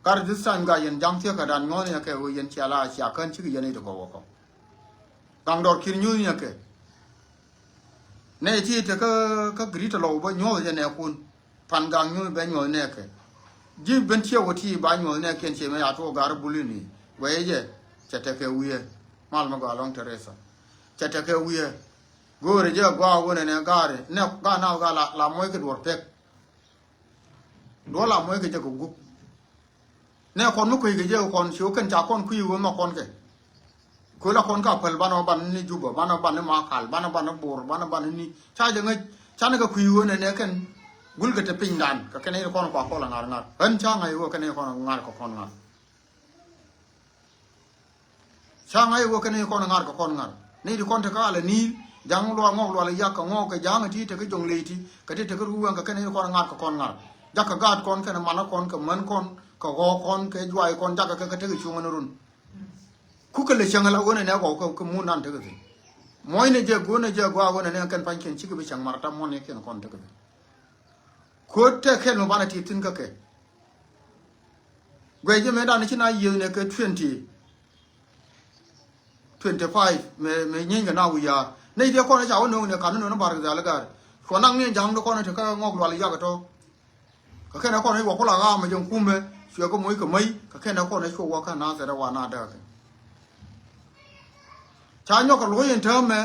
Kar this time ga yɛn ja̱ŋ thiäkä dan nyuɔ̱th ni akɛ ɣöö yɛn cia la cia kän cikɛ yɛn i̱ ti kɔk wä kɔk. Gaŋ dɔr ki̱r nyuuth ni akɛ. Nɛ ti te kä kä Greater Lɔw bä nyuɔ̱th jɛ nɛ kun. Pan gaŋ nyuuth bɛ nyuɔ̱th nɛ kɛ. Ji̱ ben ciɛ wä ti ba nyuɔ̱th nɛ kiɛn ciɛ mɛ a tuɔ gar buli ni. Wɛ jɛ cɛ tekɛ wiɛ. Mal mɛ gɔaa lɔŋ Teresa. Cɛ tekɛ wiɛ. Go̱o̱rɛ jɛ gɔaa wä nɛ nɛ gaari nɛ gaa na gaa la la mɔc kɛ duɔr pek. Duɔl a muɔc kɛ jɛ kɛ gup. Nɛ kɔn mi kuec kɛ jɛ kɔn ci wä kɛn ca kɔn kui̱ wä nhɔk kɔn kɛ. Kuel a kɔn ka päl banɛ wä ban ni Juba, banɛ wä ban ni Makal, banɛ wä ban ni Bor, banɛ wä ban ni ca jɛ ŋäc. Canɛ kɛ kui̱ wä nɛ nɛ kɛn gul kɛ te pinydan kɛ kɛn i̱ kɔn kua kɔl a ŋa̱r ŋa̱r. Ɣän ca ŋa̱c wä kɛn i̱ kɔn ŋa̱r kɛ kɔn ŋa̱r. Ca ŋa̱c wä kɛn i̱ kɔn ŋa̱r kɛ kɔn ŋa̱r. Ni ti kɔn te kä alɛ ni̱i̱l ja̱ŋ luaak ŋɔk lual i̱ yak kɛ ŋɔk kɛ ja̱ŋ ti te kä jo̱ŋ ley ti kɛ ti te kä ruuwɛŋ kɛ kɛn i̱ kɔn ŋa̱r kɛ kɔn ŋa̱r. Jak kɛ gaat kɔn kɛn manä kɔn kɛ män kɔn kɛ ɣɔɔk kɔn kɛ juay kɔn jak kɛ kɛ te kɛ cuŋä ni run. Ku kɛ lɛ cäŋ ala ɣöö nɛ nɛ ɣɔw kɛ mun nan te kɛ thi̱n. Muɔ̱cnɛ jɛ go̱o̱nɛ jɛ gɔaa ɣöö nɛ nɛ kɛn pa̱nykiɛn cikɛ bi cäŋ mar ta muɔ̱n ni kiɛn kɔn te kɛ thi̱n. Ko̱t tɛ kɛl mi banɛ ti thi̱n kä kɛ. Guɛc jɛ mëë dan ci na yiëëth nɛ kɛ twenty twenty five mëë mëë nyieeny kɛ na wi̱i̱ yaar nɛy diɛ kɔn ca wä no̱o̱ŋ nɛ ka̱n no̱o̱ŋ bar kɛ dhal gar. Cuɔ naŋ ni ja̱a̱ŋ di kɔn te kä ŋɔk lual yak tɔ. Kɛ kɛn kɔn i̱ wä kula ɣaam a jɛn kumɛ cuɛ kɛ moc kɛ mäc kɛ kɛn kɔn i̱ cuɔ wä kä na thɛt ɛ wa na dääkɛ. Ca nyɔk kɛ luɔ̱c in täämɛ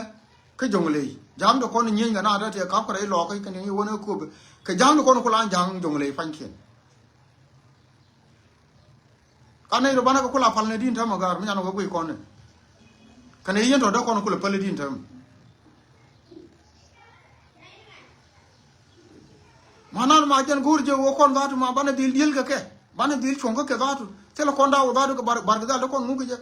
kä jo̱ŋ ley ja̱a̱ŋ di kɔn nyieeny kɛ na dääkɛ ti kap kɛ rɛy lɔɔk kɛ kɛn i̱ wä ni köpɛ kɛ ja̱a̱ŋ di kɔn kula ja̱a̱ŋ jo̱ŋ ley pa̱nykiɛn. Ka nɛy rɔ banɛ kɛ kula pal ni din täämɛ gaar mi nyan wä guiy kɔn ni. Kɛn i̱ yɛn tɔ dee kɔn kula pal ni din täämɛ. Ma nan ma jɛn go̱o̱r jɛ wä kɔn dhatu ma banɛ dhil diel kɛ kɛ banɛ dhil cuɔ̱ŋ kɛ kɛ dhatu. Thilɛ kɔn daw dhatu kɛ bar bar kɛ dhal dee kɔn ŋuk kɛ jɛ.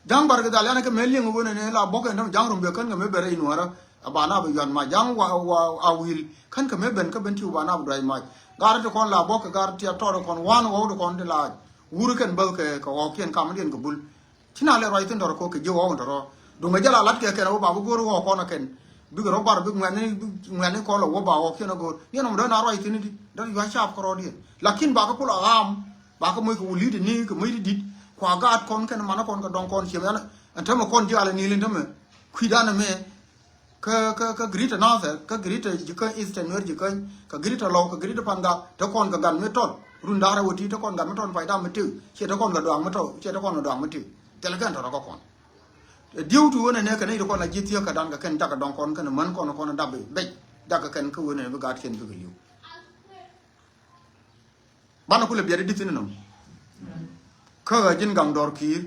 Ja̱ŋ bar kɛ dhal yanɛ kɛ mɛ liŋ wen ni la bɔk ɛn täämɛ ja̱ŋ rum bɛ kän kɛ mɛ bɛ rɛy nuɔrä. A ba na bɛ yuan ma ja̱ŋ wa wa a wil kän kɛ mɛ ben kä ben ti wa ba na bɛ duay mac. Gar ti kɔn la bɔk kɛ gar ti a tɔr kɔn wan wa wut kɔn ti la wur kɛn bä kɛ kɛ ɣɔkiɛn kam diɛn kɛ bul. Ci na lɛ ruac thin tɔr kɔ kɛ ji̱ ɣɔw tɔr. Duŋ a jɛ la lat kɛ kɛn wä ba bi go̱r ɣɔw kɔn a kɛn bikɛ rɔ bar bi ŋuɛni ŋuɛni kɔn lɛ wä ba ɣɔkiɛn a go̱r. Yɛn ɔm dɔn a ruac thin di dɔn yuac cap kɛ rɔ diɛn lakin ba kɛ kul a ɣam. Ba kä moc kɛ wä li̱t ni kɛ moc ti di̱t kua gaat kɔn kɛn manä kɔn kɛ dɔŋ kɔn ciɛm yan. Ɛn tämɛ kɔn jial ni lin tämɛ kui̱dan ɛmɛ. Kä kä kä Greater Nasir kä Greater Jikäny, Eastern Nuer Jikäny, kä Greater Lɔw kä Greater Pangak te kɔn kɛ gat mi tɔl. Run da̱rä wä ti te kɔn gat mi tɔl pay dam mi tëk ciɛ te kɔn kɛ duaŋ mi tɔl ciɛ te kɔn kɛ duaŋ mi tëk. Thilɛ kɛn tɔl kä kɔn. Ɛ di̱w ti wen ɛnɛ kɛ nɛy ti kɔn a ji̱ thiäk kɛ dan kɛ kɛn jakä dɔŋ kɔn kɛn män kɔn kɔn dap bec jakä kɛn kä wen ɛnɛ bi gaat kɛn bikɛ li̱w. Banɛ kulɛ biɛt i̱ di̱th ni nɔm. Kä ɣä ji̱n gaŋ dɔr ki̱i̱r.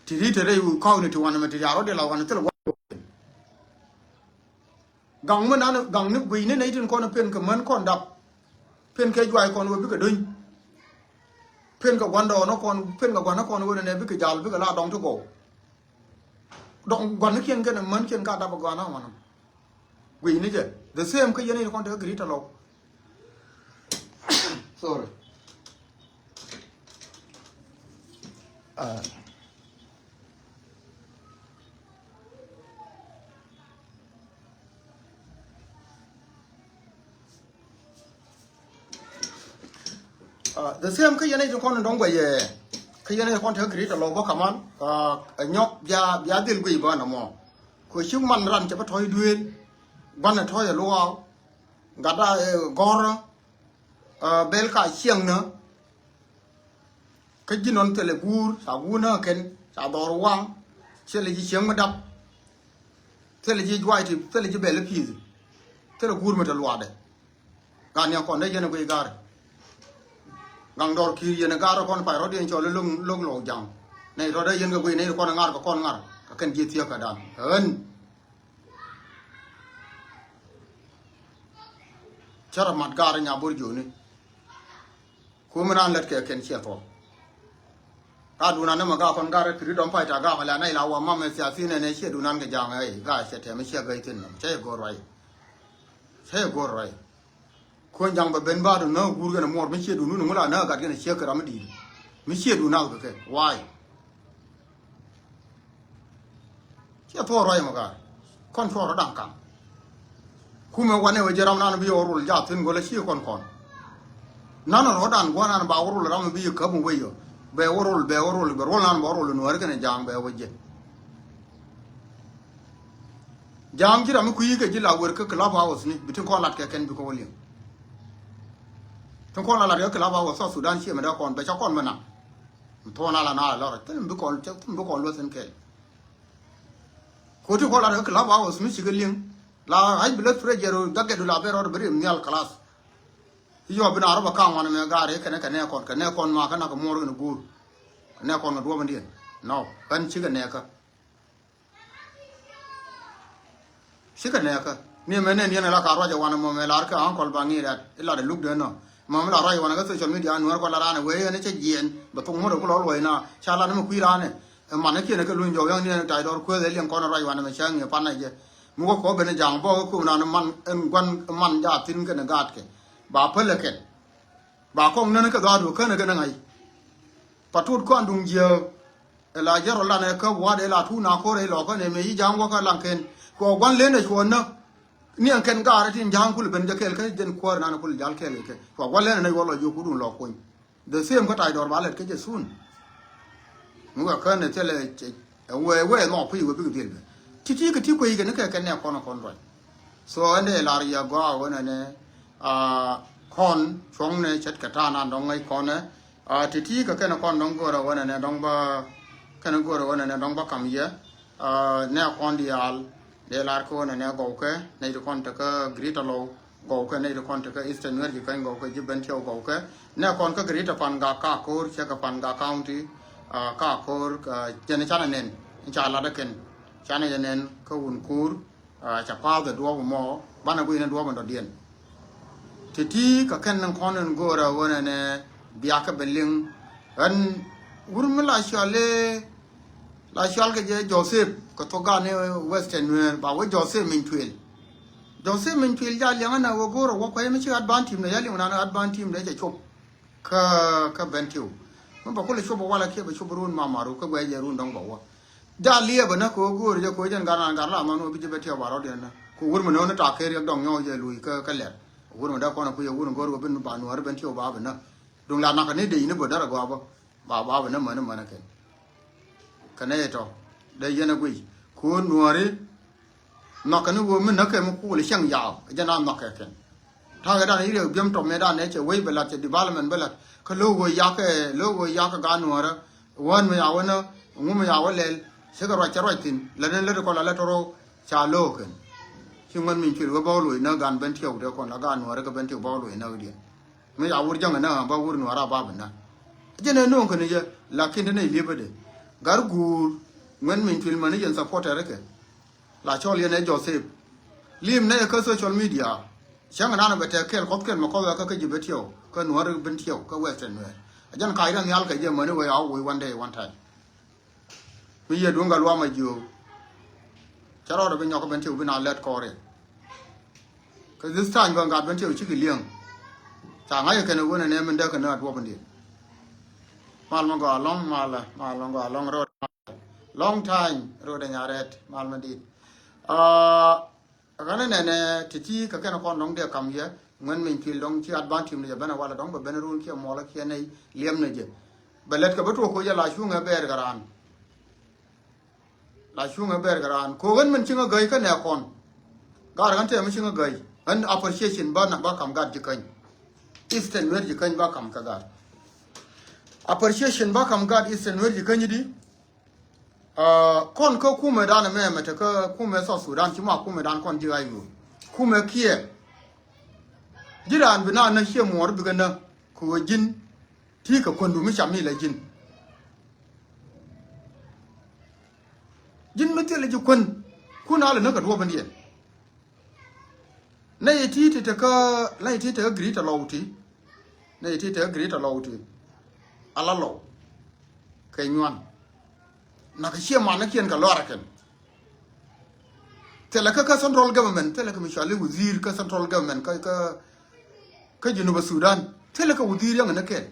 Ti ri te rɛy wi̱i̱ kɔk ni ti wanɛ mɛ ti riaar rɔ diɛ la wanɛ thilɛ gua̱n. Gaŋ mi nan gaŋ ni guiy ni nɛy tin kɔn pen kɛ män kɔn dap. Pen kɛ juay kɔn wä bikɛ do̱ny. Pen kɛ gua̱n dɔɔn kɔn pen kɛ gua̱n kɔn wä nɛ bikɛ jal bikɛ la dɔŋ ti gɔw. Dɔŋ gua̱n kiɛn kɛn män kiɛn ka dap gua̱n a wanɛ. Guiy ni jɛ the same kä yɛn in kɔn te kä Greater Lɔw. Sorry. Ah. The same kä yɛn i̱ ti kɔn dɔ̱ŋ guɛc ɛ kä yɛn i̱ kɔn te kɛ Greater Lou bä kaman. Ɛ nyɔk bia bia dhil guic bä nɔmɔ. Kɛ ci man ran cɛ bä tɔ̱c duëël gua̱n ɛ tɔ̱c ɛ luaak. Gat a gɔ̱rä bel ka ciɛŋnä. Kä ji̱ nɔn thilɛ guur ca guur näk kɛn ca dhɔr waŋ. Thilɛ ji̱ cieŋ mi dap. Thilɛ ji̱ juac ti thilɛ ji̱ bɛl i̱ pi̱i̱th. Thilɛ guur mi te luaadɛ. Gat niɛ kɔn dee yɛn ɛ guic ga̱r. Gaŋ dɔr ki̱i̱r yɛn ɛ ga̱r kɔn pay rɔ̱diɛn cɔl i̱ lo̱ŋ lo̱ŋ lɔw ja̱ŋ. Nɛy rɔ̱dɛ yɛn kɛ guic nɛy kɔn ɛ ŋa̱r kɛ kɔn ŋa̱r kɛ kɛn ji̱ thiäk kɛ dan ɣän. Cä rɔ mat gaar nya bor joni. Ku mi nan lät kɛ kɛn ciɛ thɔl. Ka dunan ni ma ga kɔn gar kiri dɔm pay ta ga ma la na ila wa ma me sia si ne ne ciɛ dunan kɛ jang ai ga ciɛ tɛm ciɛ ga itin nam ciɛ gor rai. Ciɛ gor rai. Kuɔn jaŋ bɛ ben ba dun na gur gɛn muɔr mi ciɛ dun ni ŋula na gat gɛn ciɛ kɛ ram di. Mi ciɛ dun na kɛ kɛ wai. Ciɛ thuɔɔr ruac mɛ gaar kɔn cuɔr rɔ da̱ŋ kaŋ. Kumɛ wanɛ wä jɛ ram nan bi wä rul jath thin gɔlɛ ci kɔn kɔn. Nan rɔ dan guɔ nan ba wä rul ram bi yɛ käp wä yɔ bɛ wä rul bɛ wä rul bɛ rul nan ba wä rul nuɔri kɛnɛ jaŋ bɛ wä jɛ. Jaŋ ji̱ ram mi kui̱ kɛ ji̱ la wer kä club house ni bi tin kɔn lat kɛ kɛn bi kɛ wä liŋ. Tin kɔn la lat kɛ club house South Sudan ciɛ mɛ da kɔn bɛ ca kɔn mɛ naŋ. Thuɔn ala na la lɔrɛ thin bi kɔn thin bi kɔn luɔth thin kɛl. Koti kɔ la rɛ club house mi cikɛ liŋ la high blood pressure ro gagɛ du la bɛ rɔ bɛ rim nhial class. Yɔ bi na rɔ bɛ kaŋ wan mɛ gaari kɛnɛ kɛnɛ kɔn kɛnɛ kɔn ma kɛnɛ kɛ muɔr kɛnɛ guur kɛnɛ kɔn kɛ duɔm indiɛn. No kɛn cikɛ nɛɛkä. Cikɛ nɛɛkä ni mɛ nɛn yɛn la ka ruacɛ wan mɔ mɛ lar kɛ ankɔl ba ŋi̱i̱ rat ila de luk den nɔ. Mɔ mi la ruacɛ wan kɛ social media nuɛr kɔ la ranɛ wee yɛn cɛ jiɛn bɛ thok ŋuɔt kɛ lɔ luɔc na ca la ni mɛ kui̱ ranɛ. Ɛ man ɛ kiɛn ɛ kɛ luny jɔk yɔ̱ŋ ni ɛ tac dɔr kueth ɛ liɛŋ kɔn ɛ ruac wanɛ mɛ cäŋ ɛ pan ɛ jɛ. Mi wä kɔ ben ɛ ja̱a̱ŋ bɔk ɛ kum nan ɛ man ɛ gua̱n ɛ man jaat thi̱n kɛn ɛ gaatkɛ. Ba päl ɛ kɛn ba kɔŋ nän ɛ kɛ dha̱a̱t wä kän ɛ kɛn ɛ ŋa̱c. Pa tuut kɔn duŋ jiääk. Ɛ la jɛ rɔ lan ɛ kä wa̱a̱t ɛ la tuut na ko̱r ɛ lɔ kän ɛ mëë yi ja̱a̱ŋ wä kä laŋ kɛn. Kɛ ɔ gua̱n len ɛ cuɔ̱ɔ̱n nä. Ni ɛn kɛn gaarä tin ja̱a̱ŋ kulɛ ben jɛ kɛɛl kä jɛn kuäär nan kulɛ jal kɛɛl kɛ kɛ. Kɛ ɔ gua̱n len ɛ nä yuɔl lɔ jiök kudun lɔ kuny. The same kä ta̱y dɔr ba lɛt kä jɛ soon. Mi wɛ kän ɛ thilɛ ɛ wee wee mɔ kui̱ wee bikɛ dhil bɛ ti̱ti̱ kɛ ti kueec kɛ ni kɛ kɛ nɛ kɔn kɔn ruac. So ɛn dee lar yɛ gɔaa wä nɛ nɛ kɔn cuɔ̱ŋ nɛ cɛt kɛ ta̱a̱ nan dɔ̱ŋ ŋäc kɔn ɛ ti̱ti̱ kɛ kɛn kɔn dɔ̱ŋ go̱rɛ wä nɛ nɛ dɔ̱ŋ bä kɛn go̱rɛ wä nɛ nɛ dɔ̱ŋ bä kam yɛ. Nɛ kɔn diaal dee lar kä wä nɛ nɛ gɔw kɛ nɛ ti kɔn te kä Greater Lou. Gɔwkɛ nɛy ti kɔn ti kä Eastern Nuer ji̱ kɛny gɔwkɛ ji̱ Bentiu gɔwkɛ. Nɛ kɔn kä Greater Pangak ka ko̱r cɛ kɛ Pangak County. Ka ko̱r jɛn canɛ nɛn ca lat ɛ kɛn canɛ jɛ nɛn kä wun ko̱r. Ca pa̱a̱th ɛ duɔ̱ɔ̱p mɔ banɛ guiy ni duɔ̱ɔ̱p in dɔ̱diɛn. Ti ti kɛ kɛn ni kɔn in go̱o̱rɛ ɣöö nɛnɛ biakä bɛ liŋ. Ɣän wur mi la cɔal i̱ la cɔal kɛ jɛ Joseph kɛ thok gan ni Western Nuer ba wee Joseph Mintuel. Joseph Mintuel ja liɛŋä na wee go̱o̱rɛ wä kuɛ mi ci advan team dɛ ya liŋ nan advan team dɛ cɛ cop. Kä kä Bentiu mi ba kulɛ cop walɛ kiɛ bɛ cop run mamaru kä guɛ jɛ run dɔŋ ba wä. Ja liɛpɛ nä kɛ ɣöö go̱o̱ri jɛ kɛ ɣöö jɛn gat ran gat la man ɣöö bi jɛ bɛ tiɛw ba rɔ̱diɛn nä kɛ wur mi nööni tak ker yɛk dɔŋ nyɔɔc jɛ luc kä kä lɛr. Wur mi dee kɔn ɛ kui̱ ɛ wur mi go̱o̱ri ɣöö bin ba nuɔ̱ɔ̱ri ben tiɛw ba bi nä duŋ la nakä ni dec ni bä därɛ gɔaa bä. Ba ba bi nä mäni mäni kɛn kɛ nɛ yɛ tɔ dee yɛn ɛ guic kɛ ɣöö nuɔ̱ɔ̱ri. Nhɔkɛ ni ɣöö mi näkɛ mi kuul cäŋ yaw jɛ na nhɔkɛ kɛn. Ta̱kɛ dan i̱ riɛk biɛm tɔp mëë dan ɛ cɛ wec bɛ la̱t cɛ development bɛ la̱t kä lo̱k ɣöö yakɛ lo̱k ɣöö yakɛ gaat nuɔ̱ɔ̱rä. Wään mi ya wä nä ŋu mi ya wä lɛl cä kɛ ruac cɛ ruac thi̱n lät ni lät kɔn la lät tɔrɔ ca lo̱k kɛn. Ci ŋuɛn min cuil wä bä wä loc nä gan ben tiɛw dee kɔn la gaat nuɔ̱ɔ̱rä kɛ ben tiɛw bä wä loc nä wä diɛn. Mi ya wur jäŋ nä ba wur nuɔ̱ɔ̱rä ba bi nä. Jɛn ɛ no̱o̱ŋ kɛn jɛ lakin te nɛy liepä dee gar guur ŋuɛn min cuil mäni yɛn supporter kɛ. La cɔl yɛn ɛ Joseph. Lim nɛ kä social media. Cäŋ nan bɛ tɛk kɛl kɔth kɛl mɛ kɔth wɛ kä kä ji̱ bɛ tiɛw kä nuɔ̱ɔ̱r ben tiɛw kä Western Nuer. A jɛn kac rɛ nhial kɛ jɛ mäni wee a wee one day one time. Mi yɛ duŋ kä luam a jiök. Cä rɔɔdɛ bi nyɔk ben tiɛw bi na lɛt kɔɔri. Kä this time bä gat ben tiɛw cikɛ liɛŋ. Ca ŋa̱c kɛn wen ɛnɛ min dee kɛn a duɔp in diɛn. Mal mi gɔaa lɔŋ mal mal mi gɔaa lɔŋ road. Long time road ɛ nya rɛt mal mi dit. Aa ɣän ɛ nɛnɛ ti̱ti̱ kɛ kɛn kɔn dɔ̱ŋ dee kam yɛ. Ŋuɛn miny pil dɔ̱ŋ ci advantage ni jɛ ben a walɛ dɔ̱ŋ bɛ ben run kiɛ muɔlä kiɛ nɛy liɛm ni jɛ. Bɛ lɛt kɛ bä tuɔk koc jɛ la cuŋɛ bɛɛr kɛ raan. La cuŋɛ bɛɛr kɛ raan. Ko ɣän min ci ŋä gäi kä nɛ kɔn. Gaar ɣän tɛm mi ci ŋä gäi. Ɣän appreciation ba na ba kam gat ji̱ käny. Eastern Nuer ji̱ käny ba kam kɛ gat. Appreciation ba kam gat Eastern Nuer ji̱ käny di. Ah, kɔn kä kumɛ dan mɛ mɛ te kä kumɛ South Sudan ci ma kumɛ dan kɔn ji̱ ayu. Kumɛ kiɛ. Ji̱ raan bi na na cie muɔr bikɛ na. Kɛ ɣöö ji̱n. Ti kɛ kuändu mi cam mi la ji̱n. Ji̱n mi thilɛ ji̱ kuän. Kun a lɛ näk kɛ duɔ̱ɔ̱p in diɛn. Nɛ yɛ ti ti te kä, nɛ yɛ ti te kä Greater Lɔw ti. Nɛ yɛ ti te kä Greater Lɔw ti. Ala Lɔw. Kɛ nyuan. Nak cie man ni kiɛn kɛ lɔr kɛn. Thilɛ kä, kä central government, thilɛ kä mi cuali wazir kä central government, kä, kä, kä Junub Sudan. Thilɛ kä wazir yäŋ ni kɛn.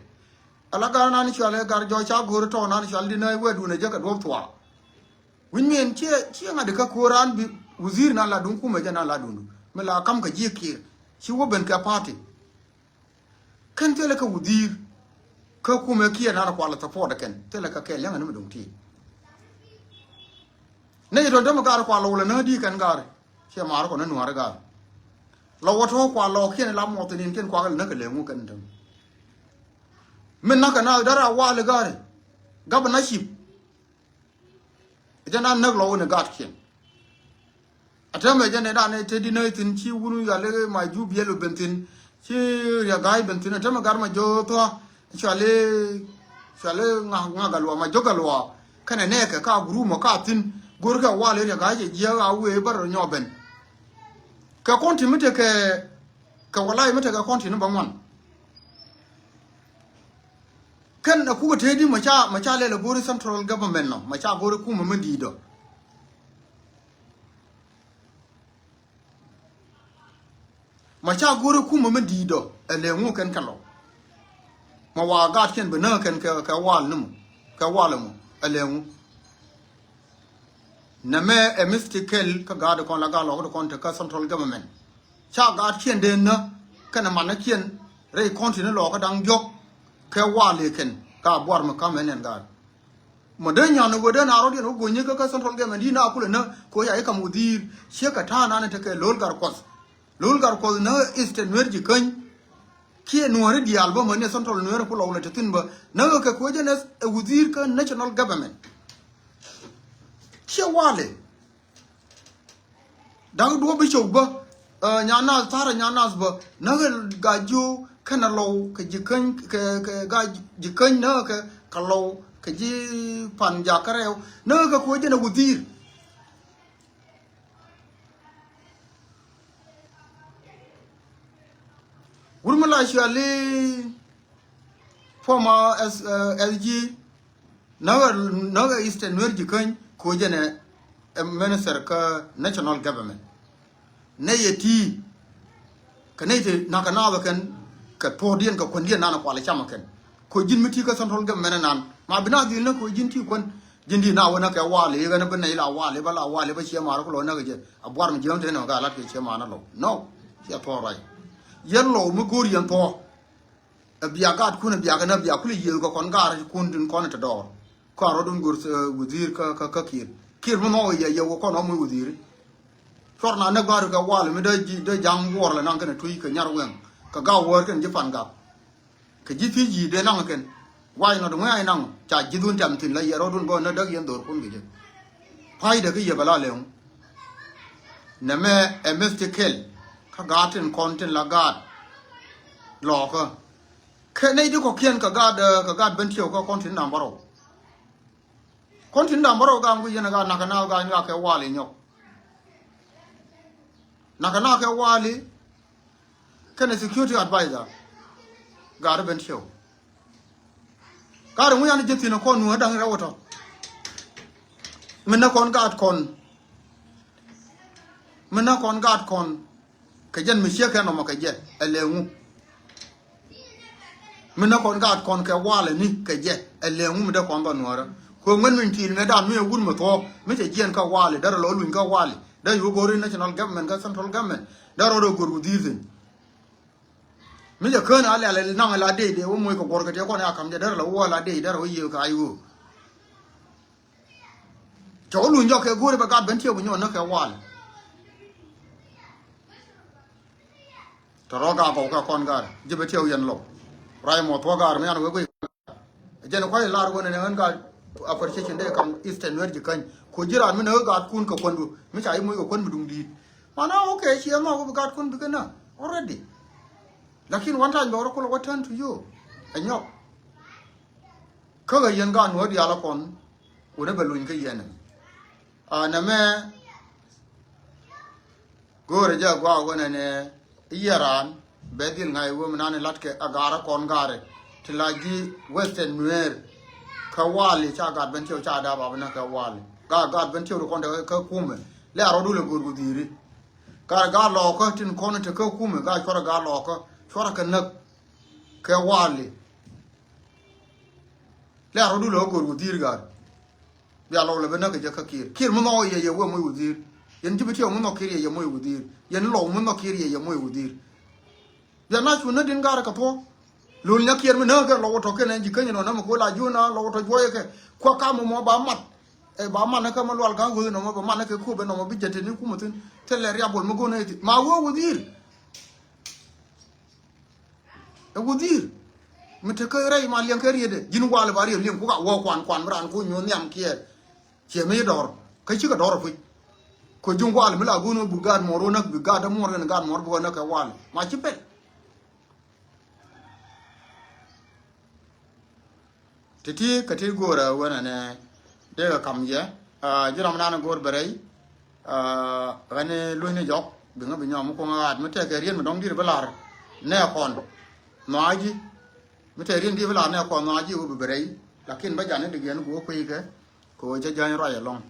Ala gar nan cuali gar jɔ ca go̱o̱r tɔ nan cuali di na wɛ dun a jɛ kɛ duɔp thuaak. Wi̱ny miɛn ciɛ, ciɛ ŋa̱t di kä ko̱o̱r an bi wazir nan la dun kumɛ jɛ nan la dun. Mi la kam kɛ jiɛ kiɛ. Ci wä ben kɛ party. Kɛn thilɛ kɛ wudhiir. Kä kumɛ kiɛ nan kualɛ support kɛn. Thilɛ kɛ kɛɛl yaŋ ni mi duŋ ti. Nɛ yɛ tɔn tämɛ gaari kualɛ wulɛ näk di kɛn gaari. Ciɛ maari kɔn ni nuaari gaari. Lɔ wä tɔ̱ kualɛ kiɛn la muɔth ni kiɛn kualɛ näk kɛ lɛ ŋu kɛn täm. Min näk kɛ na dara wali gaari. Governorship. Jɛ na näk lɔ wä ni gaatkiɛn. A tämɛ jɛ ni dan te di nä thin ci wun yali ma ju biɛl ben thin ci ria gai ben thin a tämɛ gar ma jo thua. Cuali, cuali ŋa, ŋa galua ma jo galua. Kɛnɛ nɛ kɛ ka guru mɔ ka thin. Gor kɛ wali ria gai jɛ jiɛ a wee bar nyɔ ben. Kɛ kɔn ti mi te kɛ, kɛ walai mi te kɛ kɔn ti ni ba ŋuan. Kɛn a kukɛ tee di ma ca, ma ca lɛl a go̱ri central government nɔ, ma ca go̱ri kumɛ mi di̱i̱t dɔ. Ma ca go̱ri kumɛ mi di̱i̱t dɔ, ɛ lɛ ŋu kɛn kɛ lɔ. Ma wa gaatkiɛn bi näk kɛn kɛ, kɛ wal ni mɔ, kɛ wal mɔ, ɛ lɛ ŋu. Nɛmɛ ɛ mistake kɛl kä gaat kɔn la gaat lɔk kɔn te kä central government. Ca gaatkiɛn dee nä kɛnɛ manäkiɛn rɛy kɔn tini lɔɔkä da̱ŋ diɔ̱k kɛ wali kɛn ka buar mi ka̱m ɛn ɛn gaat. Mɔ dee nyan wee dee na rɔ̱diɛn wä guɔ̱nyni kä kä central government di na kulɛ nä koc a i̱ kam wudhiir ciek kɛ ta̱a̱ nan tekɛ lo̱l gar kuɔth. Lo̱l gar kuɔth nä Eastern Nuer ji̱ käny. Kiɛ nuääri diaal bä mäni central nuääri ku lɔw lɛ te thi̱n bä näk kɛ kuecä nɛ ɛ wudhiir kä national government. Ciɛ wali. Da̱k duɔ̱p bi cok bä. Nya naath tharä nya naath bä näk kɛ gac ji̱ kɛnɛ lɔw kɛ ji̱ käny kɛ, kɛ gac ji̱ käny näk kɛ kɛ lɔw kɛ ji̱ pan jakä rɛw näk kɛ kuecä nɛ wudhiir. Wur mi la cuali former S, uh, S G näk, näk Eastern Nuer ji̱ käny ko̱ jɛnɛ, eh, minister kä national government. Nɛ yɛ ti kɛ nɛ ti nakä nakä kɛn kɛ puɔ̱diɛn kɛ kuändiɛn nan kualɛ camä kɛn. Ko̱ ji̱n mi ti kä central government nan ma bi na dhil nä ko̱ ji̱n ti kuän. Ji̱n di na wä nä kɛ wali ɣän bi nɛy la wali ba la wali ba ciɛ mar ku lɔ nä kɛ jɛ. A buar mi jiɛm te nɛ ka lat kɛ ciɛ mar na lɔ. No. Ciɛ thuɔ̱k rac. Yɛn lɔ mi go̱o̱r yɛn thuɔ̱k. Ɛ bia gaatkun ɛ bia kɛ nä bia kulɛ yiëëth kɛ kɔn gaarkun tin kɔn ɛ te dɔɔr. Kɔn rɔ̱dun go̱r, eh, wudhiir kä, kä, kä kiir. Kiir mi nhɔk yɛ yɛ wä kɔn ɔm wi̱i̱ wudhiir. Cuɔr na näk gaatkɛ wal mi dee ji̱, dee ja̱ŋ wuɔr lɛ naŋ kɛnɛ tui̱ kɛ nyar wɛŋ. Kɛ gaw wäär kɛn ji̱ pan gak. Kɛ ji̱ thiec yi̱i̱ dee naŋ kɛn. Wac nɔt ŋuɛ̈ɛ̈ naŋ ca ji̱thun tɛm thi̱n la yɛ rɔ̱dun bä nä däk yɛn dho̱rkun kɛ jɛ. Pa̱ydɛ kä yɛ bɛ la lɛŋ. Nɛmɛ ɛ mith ti kɛl kä gaat tin kɔn tin la gaat lɔɔkä. Kɛ nɛy ti kɔ̱kiɛn kɛ gaat, eh, kɛ gaat ben tiɛw kä kɔn tin nambärɔw. Kɔn tin nambärɔw gam ku yɛn ɛ gaat nakä na gaat ni ɣakɛ wali nyɔk. Nakä na kɛ wali. Kɛnɛ security advisor. Gaat ben tiɛw. Gaat ŋu yan ji̱ thi̱n kɔn nu da̱ŋ rɛw tɔ. Min nä kɔn gaat kɔn. Min nä kɔn gaat kɔn. Kɛ jɛn mi ciek kɛ nɔmɔ kɛ jɛ ɛ lɛ ŋu. Min nä kɔn gaat kɔn kɛ walɛ ni kɛ jɛ ɛ lɛ ŋu mi dee kɔn bä nuɔrä. Kɛ ŋuɛn min ti̱i̱l mɛ dan mi ɛ wut mi thuɔ̱k mi cɛ jiɛn kä wali dee rɔ lɔ luny kä wali dee yo̱o̱ go̱ri national government kä central government dee rɔ dee go̱r wudhi̱i̱r thi̱n. Mi jɛ kään a lɛl naŋ la dee dee wä moc kɛ guɔr kɛ tiɛ kɔn a kam jɛ dɛr la wä la dee dɛr wä yiëë ka ayi wä. Cɛ wä luny jɔk kɛ go̱o̱ri bɛ gat ben tiɛ wä nyɔn näk kɛ wal. Tɛ rɔ gaa gɔw kɛ kɔn gar ji̱ bɛ tiɛ wä yɛn lɔw. Ray mɔ thuɔ gar mi an wee guiy. Jɛn kuay lar wänɛ ni ɣän gat appreciation dee kam Eastern Nuer ji̱ käny. Ku ji̱ raan mi ni ɣä gat kun kɛ kuändu mi ca i̱ moc kɛ kuän mi duŋ di̱i̱t. Mana okay, ciɛ mɔ wä bi gat kun bikɛ na already. Lakin one time bɛ wä rɔ kulɛ wä turn to you. Ɛ nyɔk. Kä ɣä yɛn gaat nuɔ̱ɔ̱r diaal ɛ kɔn wunɛ bɛ luny kä yɛn. A nɛmɛ go̱o̱rɛ jɛ a guaak wänɛ nɛ i̱ yɛ raan bɛ dhil ŋa̱c wee mi nan i̱ la̱tkɛ a gaarä kɔn gaarɛ ti la ji̱ Western Nuer. Kä wali ca gaat ben tiɛw ca daap a bi näk kɛ wali gaat gaat ben tiɛw ti kɔn te kä kumɛ lɛ a rɔdu lɛ go̱o̱r ku dhi̱i̱ri. Gaat gaat lɔɔkä tin kɔn te kä kumɛ gaat cuarɛ gaat lɔɔkä cuarɛ kɛ näk kɛ wali. Lɛ a rɔdu lɛ ɣä go̱o̱r wudhi̱i̱r gaat. Bia lɔw lɛ bi näk kɛ jɛ kä kiir kiir mi nhɔk yɛ yɛ wee moc wudhi̱i̱r. Yɛn ji̱ bi tiɛw mi nhɔk kiir yɛ yɛ moc wudhi̱i̱r. Yɛn lɔw mi nhɔk kiir yɛ yɛ moc wudhi̱i̱r. Bia na cu näk din gaat kɛ thuɔ̱k. Lol nyakiɛɛr mi näk kɛ lɔw tɔ kɛn ɛn ji̱ käny nɔ nɛmɛ kola juun a lɔw tɔ juɔyɛ kɛ. Kuak kam mɔ ba mat. Ɛ ba mat nɛ kɛ mɛ lual ga̱a̱k wee nɔmɔ ba mat nɛ kɛ kuop ɛ nɔmɔ bi jɛ te ni kumɛ thi̱n. Thilɛ riabol mi go̱n ɛ thi ma wee wudhi̱i̱r. Ɛ wudhi̱i̱r mi te kä rɛy ma liɛŋ kɛ rietdɛ ji̱n wal ba riet liɛŋ kuk a wä kuan kuan bi raan ku nyuɔ̱th nhiam kiɛɛr. Ciɛ mi dɔ̱r kä cikɛ dɔ̱r a puc. Kɛ ji̱n wal mi la gun bi gaat muɔr wä näk bi gaat dämuɔr kɛn gaat muɔr bi wä näk kɛ wal ma ci pɛl. Ti̱ti̱ kɛ ti go̱o̱rɛ wen ɛnɛ dee kɛ kam yɛ. Ji̱ ram nan go̱o̱r bɛ rɛy. Ɣän luny ni jɔk bi ŋä bi nyɔm mi kuɔŋ ɣaat mi tɛkɛ riet mi dɔ̱ŋ di̱t bi lar nɛ kɔn. Nhɔa̱a̱ ji̱ mi tɛkɛ riet di̱t bi lar nɛ kɔn nhɔa̱a̱ ji̱ wä bi bɛ rɛy. Lakin bä jan ni dik yɛn ku wä kui̱ kɛ kɛ wä cä jäny ruac ɛlɔ̱ŋ.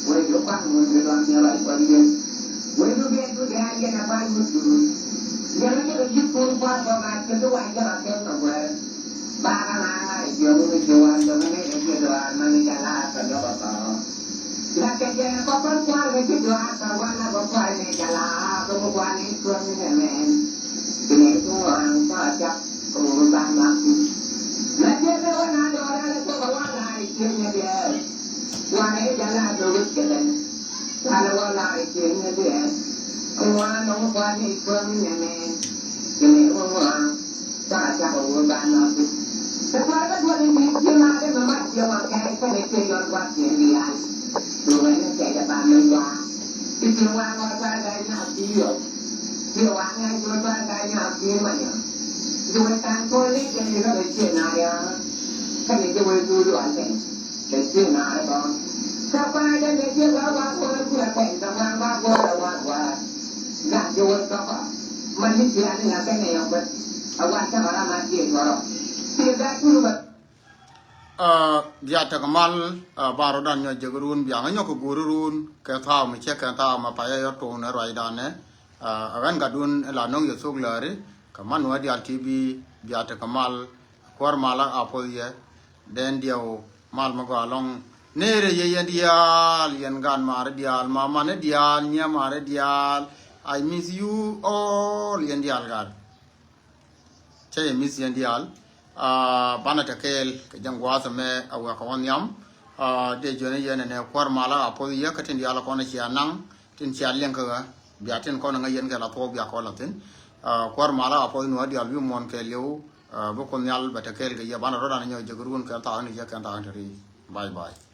Wec du kwan wun bi luaŋ ni ruac kɔn yien. Wec du biɛt du diaal yɛn a pal wut du. Yɛn a jɛkɛ ji̱ kun kua̱r kɔn a cɛ bi wac jɛk a kɛn kɛ guɛr. Ba ka ŋa̱a̱ŋ a rɛ jiɔk wun ci wan dɔ̱ŋ ni rɛ jiɛ duaar mani jɛ laar kɛ jɔk a kɔn. La kɛ jɛ kɔ kɔn kua̱r kɛ ji̱ duaar kɛ wan a bä kua̱r ni jɛ laar kɛ wun kua̱r ni cuɔ̱r ni kɛ mɛn. Ti ni tuŋ wan kɔn a cak kɛ wun ban mak ti. La jɛ kɛ wan a dɔɔr a rɛ kɛ kɛ wan a rɛ jiɛ nyɛ biɛɛr. Ŋuan i̱ jala do̱r kɛlɛn. Wala wala i̱ cieŋ ni diɛn. Ŋuan nɔŋ kuan i̱ kuäŋ ni mɛn. Kini ŋuan. Ca ca ko wun ba nɔ ti. Ti kuan ka duɔl i̱ bi cieŋ a de mɛ ma cieŋ wa kɛ kɛn i̱ cieŋ yɔn kuan cieŋ dian. Duŋ ni kɛ jɛ ba mi wa. I̱ cieŋ wa ŋɔ kuan ka nya bi yɔ. Cieŋ wa ŋa cieŋ kuan ka nya bi ma nya. Duŋ kan ko ni kɛ ni ka bi cieŋ na ya. Kɛn i̱ cieŋ wa duɔl kɛn. Kɛ ji̱ naarɛ bä. Kä kua̱rɛ jɛ ji̱ bä wa kuɔrɛ kuɛ pɛn kä ŋuan wa kuɔrɛ wa kuɔrɛ. Gat ji̱ wä tɔkɔ. Ma ji̱ ji̱ ani ŋa kɛ nɛ yɔ kuɛ. A wa tɛmɛ ra ma ji̱ duɔrɔ. Ti gat kuru bä. Aa, bia tekɛ mal, aa, ba rɔdan nyɔ jek run, bia ŋä nyɔk kɛ go̱o̱ri run kɛ thaw mi cɛ kɛ thaw ma payɛ yɔ tuŋ nɛ ruacdanɛ. Aa, ɛ ɣän gatdun ɛ la nɔŋ yɛ thok lääri kɛ man wä diaal ti bi bia tekɛ mal. Kuäär malä a puɔth yɛ dɛn diɛw mal mi gɔaa lɔŋ. Nërɛ yɛ yɛn diaal, yɛn gan maari diaal, mamanɛ diaal, nyiamaari diaal. I miss you all, yɛn diaal gal. Cä yɛ miss yɛn diaal. Aa, banɛ te kɛɛl kɛ jɛn gua̱a̱th ɛmɛ a wɛ̈k kɛ wä nhiam. Aa, dee jiɔni yɛn ɛnɛ kuäär malä a puɔth yɛ kä tin diaal kɔn cia naŋ tin cia liɛŋ kä ɣä. Bia tin kɔn ŋäc yɛn kɛ la thuɔɔk bia kɔn la thi̱n. Aa, kuäär malä a puɔth nuɔ̱ɔ̱r diaal wi̱i̱ muɔ̱ɔ̱n kɛɛliw. Bi Kuoth Nhial bɛ te kɛɛl kɛ yɛ, banɛ rɔ̱dan nyɔk jek run kɛn thaak ni jɛ kɛn thaak ni te ri. Bye bye.